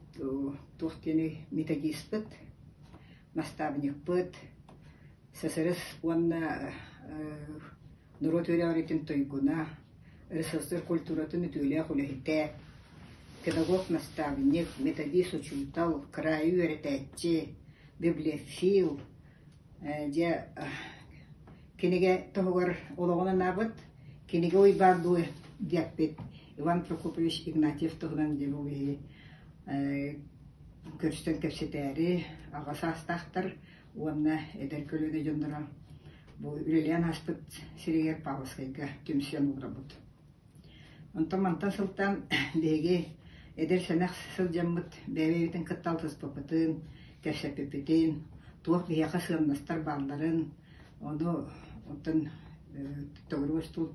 туох диэний методиспыт, наставникпыт, ССРС уонна норуот үөрэҕириитин туйгуна, РСФСР культуратын үтүөлээх үлэһитэ, педагог-наставник, методист-учуутал, кыраайы үөрэтээччи, библиофил, дьэ кинигэ туһугар олоҕун анаабыт, кинигэ уйбаан дуу диэппит Иван Прокопович Игнатьев туһунан дьэ бу биһи көрсөн кэпсэтээри аҕа саастаахтар уонна эдэр көлүөнэ дьонноро бу үлэлээн ааспыт сиригэр Павловскайга түмсэн олоробут. Онтон мантан сылтаан биһиги эдэр-сэнэх сылдьаммыт бэйэ-бэйэбитин кытта алтыспыппытын, кэпсэппиппитин, туох биһиэхэ сыаннастар баалларын, ону оттон төгүрүк остуол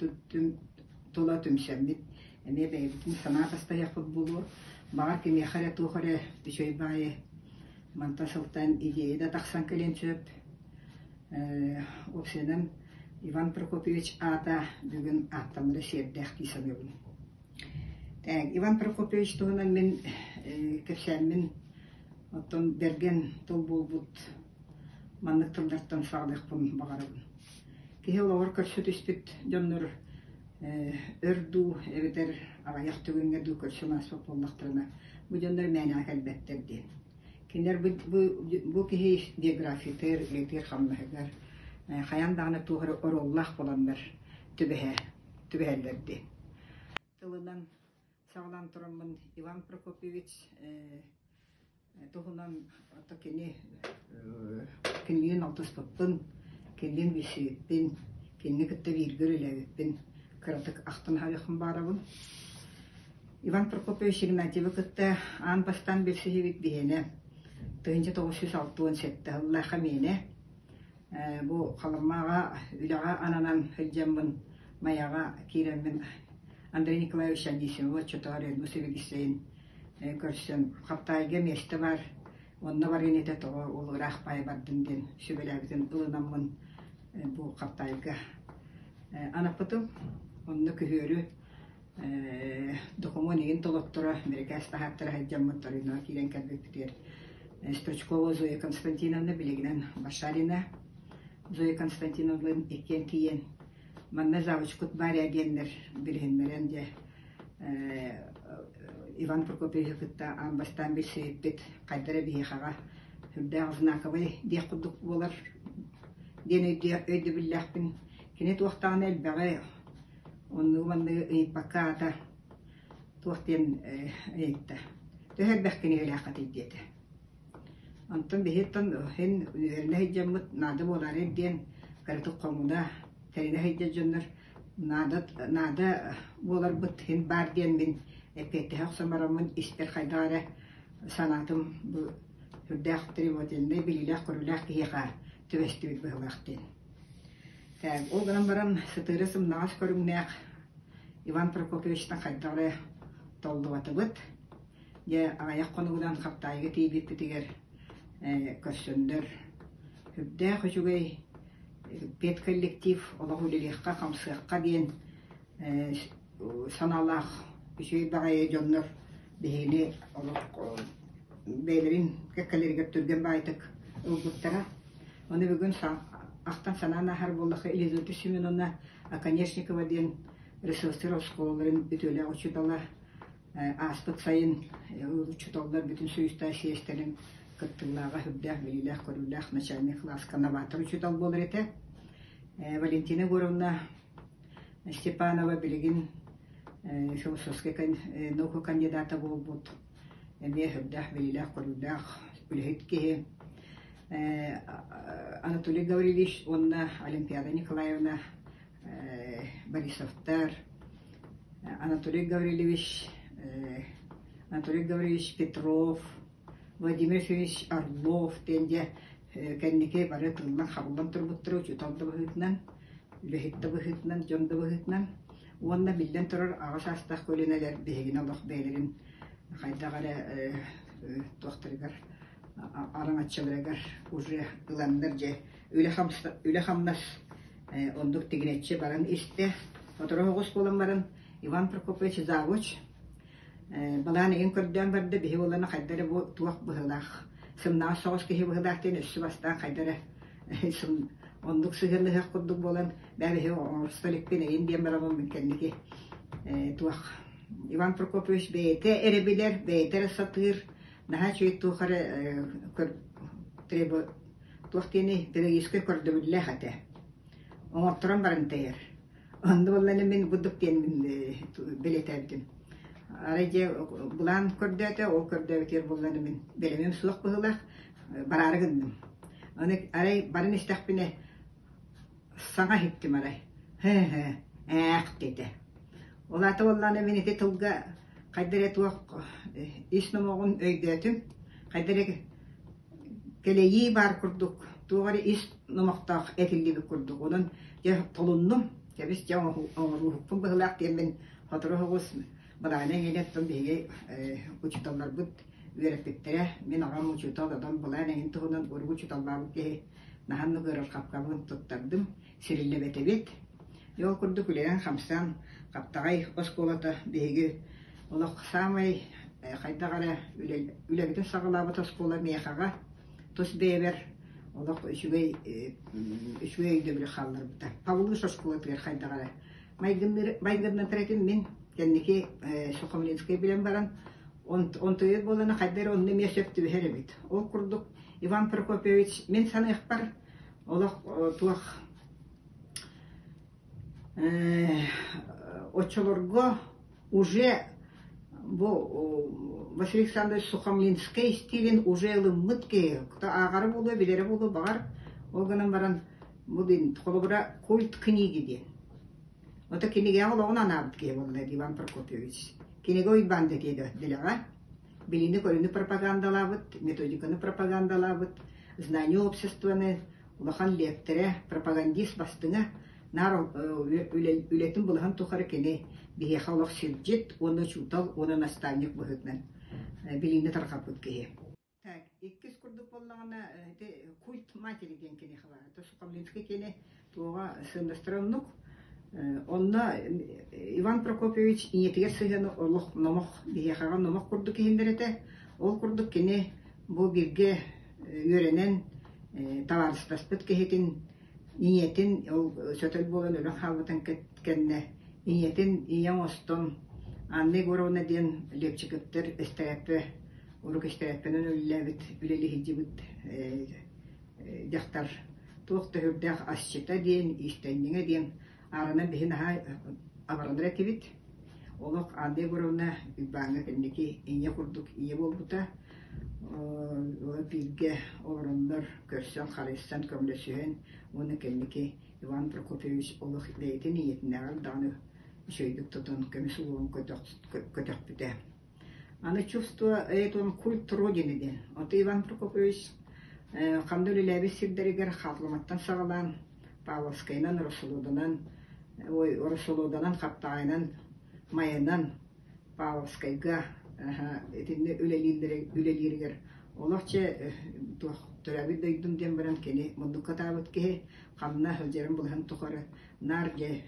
тула түмсэммит эмиэ бэйэбитин санаа атастаһыахпыт буолуо. Баҕар кимиэхэ эрэ туох эрэ үчүгэй баҕайы мантан сылтаан идиэйэ да тахсан кэлиэн сөп. Уопсайынан Иван Прокопьевич аата бүгүн ааттанара сиэрдээх дии саныыбын. Иван Прокопьевич туһунан мин кэпсээммин оттон бэргэн тыл буолбут маннык тыллартан саҕалыахпын баҕарабын. Киһи олоҕор көрсө түспүт дьоннор өр дуу эбэтэр аҕыйах түгэҥҥэ дуу көрсөн ааспыт буоллахтарына бу дьоннор мээнэҕэ кэлбэттэр диэн. Кинилэр бу, бу, бу киһи биографиятыгар, үлэтигэр-хамнаһыгар хайаан даҕаны туох эрэ оруоллаах буоланнар түбэһэ, түбэһэллэр диэн. Тылынан саҕалаан тураммын Иван Прокопьевич туһунан кини кинилиин алтыспыппын, кинилиин билсибиппин, кинини кытта бииргэ үлэлээбиппин кыратык ахтан аһарыахпын баҕарабын. Иван Прокопьевич Игнатьевы кытта аан бастаан билсиһибит биһиэнэ 1967 сыллаахха миэнэ бу Халымаҕа үлэҕэ ананан сылдьаммын Майаҕа киирэммин Андрей Николаевич Анисимовы оччотооҕу Ренус сэбиэдиссэйин көрсөн Хаптаайга миэстэ баар, онно барыан этэ тоҕо ол ыраах баайа бардын диэн сүбэлээбитин ылынаммын бу Хаптаайга анаппытым. Онно күһүөрү докумуон игин толотторо, бирикээс таһааттара сылдьаммыт Ториноҕа киирэн кэлбиппитигэр Стручкова Зоя Константиновна билигинэн Башарина Зоя Константиновналыын иккиэн тиийэн манна завучкут баар ээ диэннэр билиһиннэрэн дьэ Иван Прокопьевиһы кытта аан бастаан билсибиппит хайда эрэ биһиэхэҕэ сүрдээх знаковай диэх курдук буолар диэн өйдөбүллээхпин. Кини туохтаҕына элбэҕи оннугу-манныгы ыйыппакка аата туох диэн ыйытта. Төһө элбэх кинигэлээххитий диэтэ. Онтон биһиттэн иһин үөрэнэ сылдьаммыт наада буолаарай диэн кыратык хомуна тэринэ сылдьар дьоннор наада наада буоларбыт иһин баар диэн мин эппиэттэһэ охсон бараммын испэр хайдах эрэ санаатым бу сүрдээх требовательнай билиилээх-көрүүлээх киһиэхэ түбэстибит быһыылаах диэн. Ол гынан баран сытыары сымнаҕас көрүҥнээх Иван Прокопьевичтан хайдах эрэ толлубатыбыт. Дьэ, аҕыйах хонугунан Хаптаайыга тиийбиппитигэр көрсөннөр сүрдээх үчүгэй педколлектив олох үлэлиэххэ-хамсыахха диэн санаалаах үчүгэй баҕайы дьоннор биһигини олох бэйэлэрин кэккэлэригэр түргэн баайтык ылбыттара. Ону бүгүн ахтан санаан ааһар буоллахха Елизавета Семеновна Оконешникова диэн РСФСР оскуолаларын үтүөлээх учуутала ааспыт сайын учууталлар бүтүн союзтаах съезтэрин кыттыылааҕа сүрдээх билиилээх-көрүүлээх начальник кылааска новатор учуутал буолар этэ. Валентина Егоровна Степанова билигин философскай наука кандидата буолбут, эмиэ сүрдээх билиилээх-көрүүлээх үлэһит киһи. Анатолий Гаврильевич уонна Олимпиада Николаевна Борисовтар, Анатолий Гаврильевич, Анатолий Гаврильевич Петров, Владимир Ефимович Орлов диэн дьэ кэнники бары тыллан-хабыллан турбуттара учуутал да быһыытынан, үлэһит да быһыытынан, дьон да быһыытынан. Уонна биллэн турар аҕа саастаах көлүөнэлэр биһигини олох бэйэлэрин хайдах эрэ туохтарыгар араҥаччыларыгар уже ыланнар дьэ үлэ-хамнас оннук тигинэччи баран истэ. Сотору оҕус буолан баран Иван Прокопьевич завуч Балаан игин көрдөөн барда, биһи буоллана хайда эрэ бу туох быһыылаах, сымнаҕас соҕус киһи быһыылаах диэн өссө бастаан хайда эрэ оннук сыһыаннаһыах курдук буолан, бээ биһи оҥорсо иликпин эйин диэн барабын мин кэнники туох Иван Прокопьевич бэйэтэ эрэ билэр, бэйэтэ эрэ сатыыр, наһаа үчүгэй туох эрэ туох диэний педагогическай көрдөбүллээх этэ. Оҥорторон баран тэйэр. Онно буоллаҕына мин курдук диэн бэлиэтээбитим. Арай дьэ былаан көрдөөтө, ол көрдөөбүтүгэр буоллаҕына мин бэлэмим суох быһыылаах, бараары гынным. Аны арай баран истэхпинэ саҥа иһиттим арай һэ-һэ ээх диэтэ. Ол аата буоллаҕына мин ити тылга хайда эрэ туох ис номоҕун өйдөөтүм, хайда эрэ кэлэйии баар курдук, туох эрэ ис номохтоох этиллибит курдук. Онон дьэ толуннум, кэбис дьэ оҥорууһукпун быһыылаах диэммин сотору соҕус былаана эҥинэ оттон биһиги учууталларбыт үөрэппиттэрэ. Мин аҕам учуутал, онон былаан эҥин туһунан урук учууталлаабыт киһи наһаа ыарырҕаппаккабын туттардым, сириллэбэтэбит. Дьэ ол курдук үлэлээн-хамсаан Хаптаҕай оскуолата биһиги олох саамай хайдах эрэ үлэбитин саҕалаабыт оскуола миэхэҕэ тус бэйэбэр олох үчүгэй үчүгэй өйдөбүлү хаалларбыта. Павлыш оскуолатыгар хайдах эрэ майгыннатар этим мин кэнники Сухомлинскай билэн баран онтуйар буолана хайда эрэ онно эмиэ сөп түбэһэр эбит. Ол курдук Иван Прокопьевич мин саныахпар олох туох Оччолорго уже бу Василий Александрович Сухомлинскай стилин уже ылыммыт киһи, кто ааҕара буолуо, билэрэ буолуо, баҕар, ол гынан баран бу холобура культ книги диэн. Ото кинигэҕэ олоҕун анаабыт киһи буолла Иван Прокопьевич. Кинигэ Уйбаан да дэлэҕэ. Билини-көрүүнү пропагандалаабыт, методиканы пропагандалаабыт, знание обществоны, улахан лиэктэрэ, пропагандист бастыҥа, наар үлэтин былаһын тухары кини биһиэхэ олох сирдьит уонна учуутал уонна наставник быһыытынан билиини тарҕаппыт киһи. Так, иккис курдук буоллаҕына, ити культ матери диэн киниэхэ баар. Это Сухомлинский кини туоҕа сыаннастара оннук. Онно Иван Прокопьевич ийэтигэр сыһыаны олох номох, биһиэхэҕэ номох курдук иһиллэр этэ. Ол курдук кини бу бииргэ үөрэнэн табаарыстаспыт киһитин ийэтин ол сөтөл буолан өлөн хаалбытын кэннэ ийэтин ийэ оҥостон Анна Егоровна диэн летчиктэр эстэрээппэ урук эстэрээппэнэн үлэлээбит үлэлии сылдьыбыт дьахтар туох да сүрдээх асчыта диэн иистэнньэҥэ диэн Ааранан биһи наһаа абаранар этибит. Олох Анна Егоровна Уйбааҥҥа кэнники ийэ курдук ийэ буолбута. Бииргэ олороннор көрсөн, харайсан, көмөлөсүһэн уонна кэнники Иван Прокопьевич олох бэйэтин ийэтинээҕэр даҕаны үчүгэйдик тутан көмүс уҥуоҕун көтөхпүтэ. Аны чувство это он культ Родины диэн. Ото Иван Прокопьевич ханна үлэлээбит сирдэригэр Хаатылыматтан саҕалаан Павловскайынан, Росолоданан, ой, Росолоданан, Хаптаҕайынан, Майанан, Павловскайга итиннэ үлэлииригэр олох чэ туох төрөөбүт дойдум диэн баран кини муннукка атаабыт киһи ханна сылдьарын былаһын тухары наар дьэ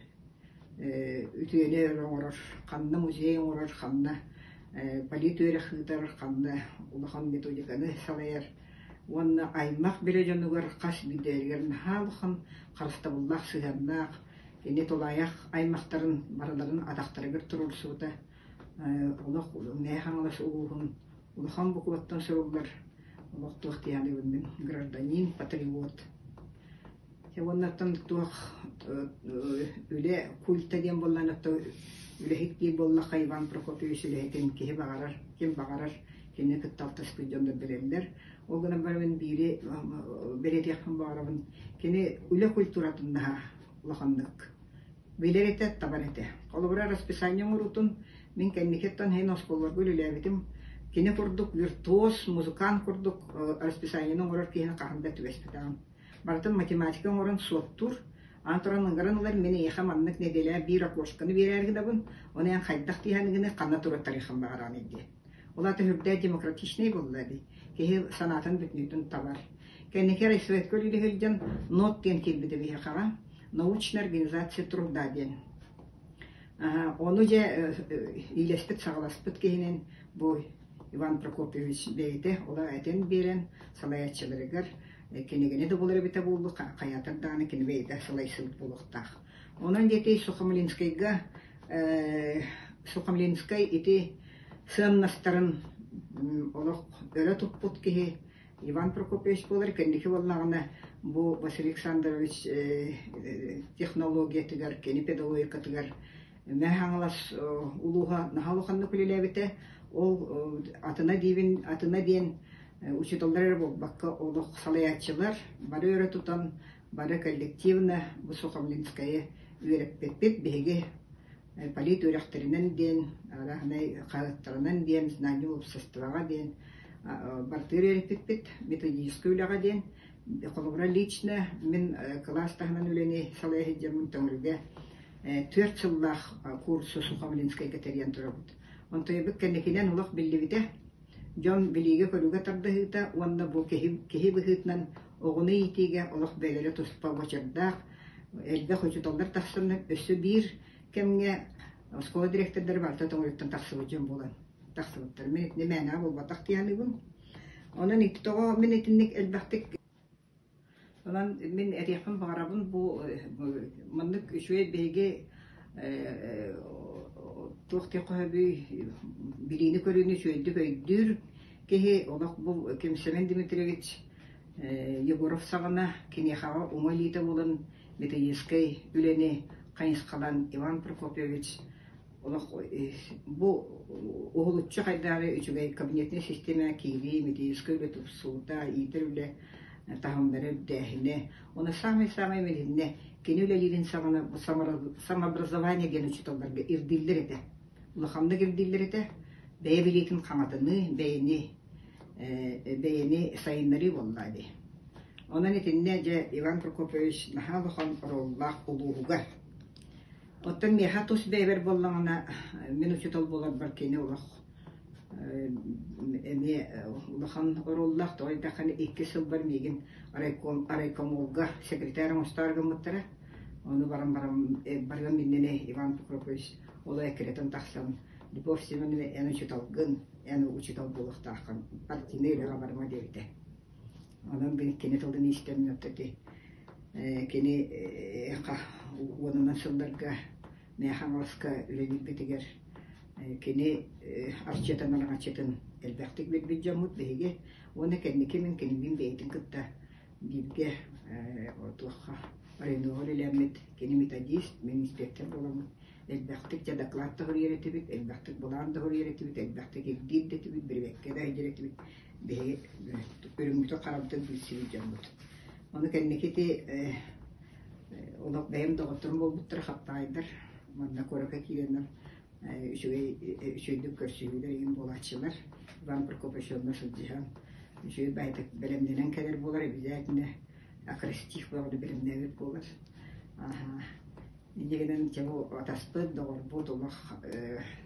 үтүөнү эрэ оҥорор, ханна музей оҥорор, ханна политүөрэх ыытар, ханна улахан методиканы салайар уонна аймах билэ дьонугар хас биирдэригэр наһаа улахан харыстабыллаах сыһыаннаах, кини тулаайах аймахтарын барыларын атахтарыгар туруорсубута олох Мэҥэ Хаҥалас улууһун улахан букваттан суруллар олох туох диэххэ мин гражданин, патриот. Уоннаттан туох үлэ культа диэн буоллаҕына үлэһит диир буоллахха Иван Прокопьевич үлэһитин киһи баҕарар, ким баҕарар кинини кытта алтыспыт дьоннор билэллэр. Ол гынан баран мин биири бэлиэтиэхпин баҕарабын. Кини үлэ культуратын наһаа улаханнык билэр этэ, табар этэ. Холобура, расписание оҥоруутун мин кэнникиттэн иһин оскуолаларга үлэлээбитим. Кини курдук виртуоз, музыкант курдук расписаниены оҥорор киһини хаһан да түбэспэтэҕим. Барытын математика оҥорон суоттуур. Аан туран ыҥыран ылар, мин эйиэхэ маннык нэдиэлэ биир окошканы биэрээри гынабын, ону эн хайдах тииһэн гыны ханна туруоттарыаххын баҕараҕыный диэн. Ол аата үрдээ демократичнай буолла дии. Киһи санаатын бүтүннүүтүн табар. Кэнники райсоветка үлэлии сылдьан НОТ диэн киирбитэ биһиэхэҕэ. Научная организация труда диэн. Ону дьэ иилэспит-саҕаласпыт киһинэн бу Иван Прокопьевич бэйэтэ ола этэн биэрэн салайааччыларыгар кинигэни да булар эбитэ буоллу, хайаатар даҕаны кини бэйэтэ салайсыбыт буолуохтаах. Онон диэки Сухомлинскайга Сухомлинскай ити сыаннастарын олох өрө туппут киһи Иван Прокопьевич буолар. Кэнники буоллаҕына бу Василий Александрович технологиятыгар, кини педагогикатыгар Мэҥэ Хаҥалас улууһа наһаа улаханнык үлэлээбитэ. Ол атына диибин, атына диэн учууталлар эрэ буолбакка, олох салайааччылар бары өрө тутан, бары коллективно бу Сухомлинскайы үөрэппиппит. Биһиги полит үөрэхтэринэн диэн, арааһынай хаһыаттарынан диэн, знание уопсастыбаҕа диэн бартыыр үөрэппиппит, методическай үлэҕэ диэн. Холобура, лично мин кылаас таһынан үлэни салайа сылдьаммын Төҥүлүгэ 4 сыллаах курсу Сухомлинскайга тэрийэн турабыт. Онтуйабыт кэнникинэн олох биллибитэ. Дьон билиигэ-көрүүгэ тардыһыыта уонна бу киһи, киһи быһыытынан оҕону иитиигэ олох бэйэлэрэ туспа буочардаах элбэх учууталлар тахсаннар өссө биир кэмҥэ оскуола дириэктэрдэрэ барыта Тоҥуйуттан тахсыбыт дьон буолан тахсыбыттар. Мин итини мээнэҕэ буолбатах дии саныыбын. Онон ити тоҕо мин итинник элбэхтик Онон мин этиэхпин баҕарабын бу маннык үчүгэй биһиги туох диэххэ сөбүй билиини-көрүүнү үчүгэйдик өйдүүр киһи олох бу ким Семен Дмитриевич Егоров саҕана киниэхэҕэ уҥа илиитэ буолан методическай үлэни хайысхалаан Иван Прокопьевич олох бу уһулуччу хайдаары үчүгэй кабинетнай систиэмэ киирии, методическай үлэ тупсуута, иитэр үлэ таһымнара үрдээһинэ. Уонна саамай-саамай билиннэ, кини үлэлиирин саҕана бу самообразование диэн учууталларга ирдииллэр этэ. Улаханнык ирдииллэр этэ. Бэйэ билиитин хаҥатыныы, бэйэни бэйэни сайыннарыы буолла дии. Онон итиннэ дьэ Иван Прокопьевич наһаа улахан оруоллаах улууһугар Оттон миэхэ тус бэйэбэр буоллаҕына, мин учуутал буоларбар кини олох эмиэ улахан оруоллаах. Тоҕо диэтэххинэ, икки сылбар миигин райком, райкомолга секретарь оҥостоору гыммыттара. Ону баран баран барыам иннинэ Иван Прокопьевич ол эккирэтэн тахсан, Любовь Семеновна, эн учууталгын, эн учуутал буолуохтааххын, партийнай үлэҕэ барыма диэбитэ. Онон кини тылын истэн ити кини уонунан сылларга Мэҥэ Хаҥаласка үлэлиирбитигэр кини арчытын араҥаччытын элбэхтик билбит дьоммут биһиги уонна кэнники мин кинилиин бэйэтин кытта бииргэ туохха районоҕа үлэлээммит кини методист, мин инспектор буоламмыт элбэхтик дьэ доклад да суруйар этибит, элбэхтик былаан да суруйар этибит, элбэхтик ирдиир да этибит, бирибэккэ да сылдьар этибит биһиги үрүҥмүтүн-харабытын билсибит дьоммут. Ону кэнники ити олох бэйэм доҕотторум буолбуттара хаптаҕайдар. Манна куоракка киирэннэр үчүгэй үчүгэйдик көрсүһүүлэр игин буолааччылар. Иван Прокопьевич онно сылдьыһан үчүгэй баайдык бэлэмнэнэн кэлэр буолар, обязательно акростих бөҕөнү бэлэмнээбит буолар. Инньэ гынан дьэ бу атаспыт, доҕорбут олох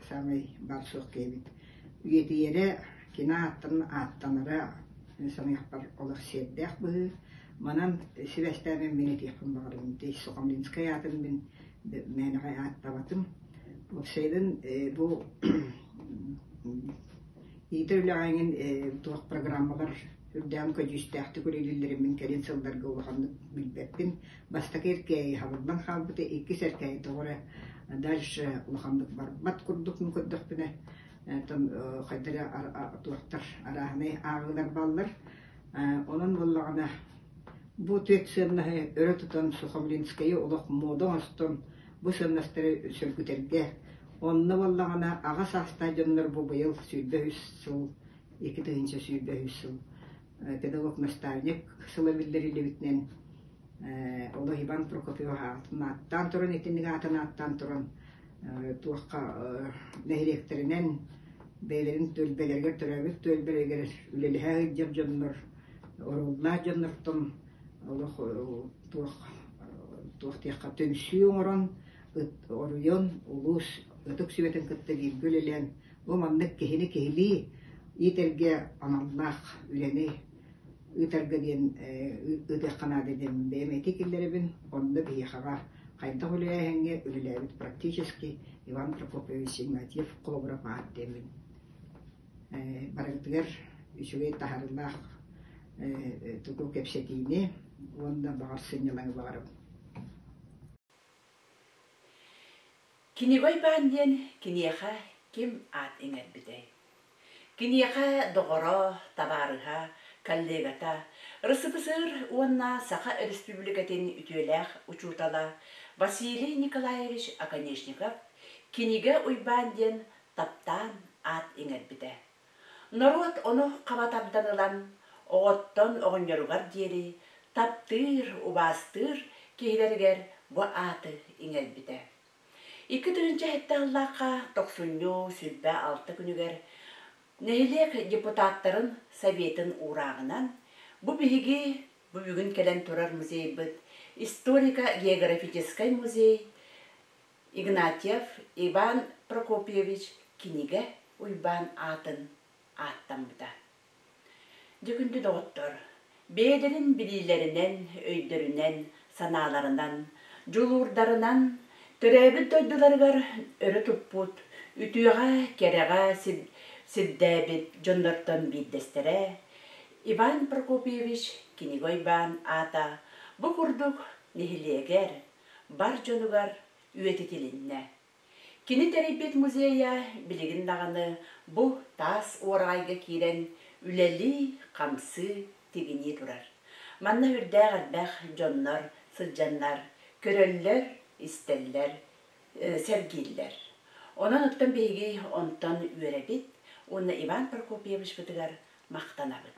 саамай баар суох киһибит. Үйэтийэрэ, кини ааттан ааттанара мин саныахпар олох сиэрдээх быһыы. Манан сибээстээн мин этиэхпин баҕарабын. Ити Сухомлинскай аатын мин мээнэҕэ ааттаабатым. Уопсайынан бу иитэр үлэҕэ эҥин туох программалар үрдээн көдьүүстээхтик үлэлииллэрин мин кэлин сылларга улаханнык билбэппин. Бастакы эркээйи хабыллан хаалбыта, иккис эркээйи тоҕо эрэ дальше улаханнык барбат курдук мин көрдөхпүнэ, оттон хайда эрэ туохтар арааһынай ааҕыылар бааллар. Онон буоллаҕына бу түөрт сыаннаһы өрө тутан Сухомлинскайы олох муода оҥостон бу сыаннастары сөргүтэргэ, онно буоллаҕына аҕа саастаах дьоннор бу быйыл 23 сыл 2023 сыл педагог-наставник сыла биллэриллибитинэн олох Иван Прокопьев аатын ааттаан туран итинник аатын ааттаан туран туохха нэһилиэктэринэн бэйэлэрин түөлбэлэригэр төрөөбүт түөлбэлэригэр үлэлэһэ сылдьар дьоннор оруоллаах дьоннортон олох туох туох диэххэ түмсүү оҥорон оройуон улуус ытык сүбэтин кытта бииргэ үлэлээн Бу маннык киһини киһилии иитэргэ аналлаах үлэни ыытарга диэн ыытыахха наада диэн бэйэм этии киллэрэбин. Онно биһиэхэҕэ хайдах үлэлээһиҥҥэ үлэлээбит практически Иван Прокопьевич Игнатьев холобура баар диэммин. Барыгытыгар үчүгэй таһаарыылаах тугу кэпсэтиини уонна баҕар сынньалаҥы баҕарабын.
Кинигой баан диэн киниэхэ ким аат иҥэрбитэй? Киниэхэ доҕоро, табаарыһа, коллегата, РСФСР уонна Саха Өрөспүүбүлүкэтин үтүөлээх учуутала Василий Николаевич Оконешников Кинигэ Уйбаан диэн таптаан аат иҥэрбитэ. Норуот ону хаба тардан ылан, оҕоттон оҕонньоругар диэри таптыыр, убаастыыр киһилэригэр бу ааты иҥэрбитэ. 2007 сыллаахха тохсунньу 26 күнүгэр нэһилиэк депутаттарын советын уурааҕынан бу биһиги бу бүгүн кэлэн турар музейбыт историко-географическай музей Игнатьев Иван Прокопьевич кинигэ Уйбаан аатын ааттаммыта. Дьэ күндү доҕоттор, бэйэлэрин билиилэринэн, өйдөрүнэн, санааларынан, дьулуурдарынан төрөөбүт дойдуларыгар өрө туппут, үтүөҕэ, кэрэҕэ сирдээбит дьоннортон биирдэстэрэ Иван Прокопьевич Кинигэ Уйбаан аата бу курдук нэһилиэгэр, бар дьонугар үйэтитилиннэ. Кини тэрийбит музейа билигин даҕаны бу таас уораҕайга киирэн үлэлии-хамсыы тигинии турар. Манна үрдээх элбэх дьоннор сылдьаннар көрөллөр, истэллэр, сэргииллэр. Онон оттон биһиги онтон үөрэбит уонна Иван Прокопьевичпытыгар махтанабыт.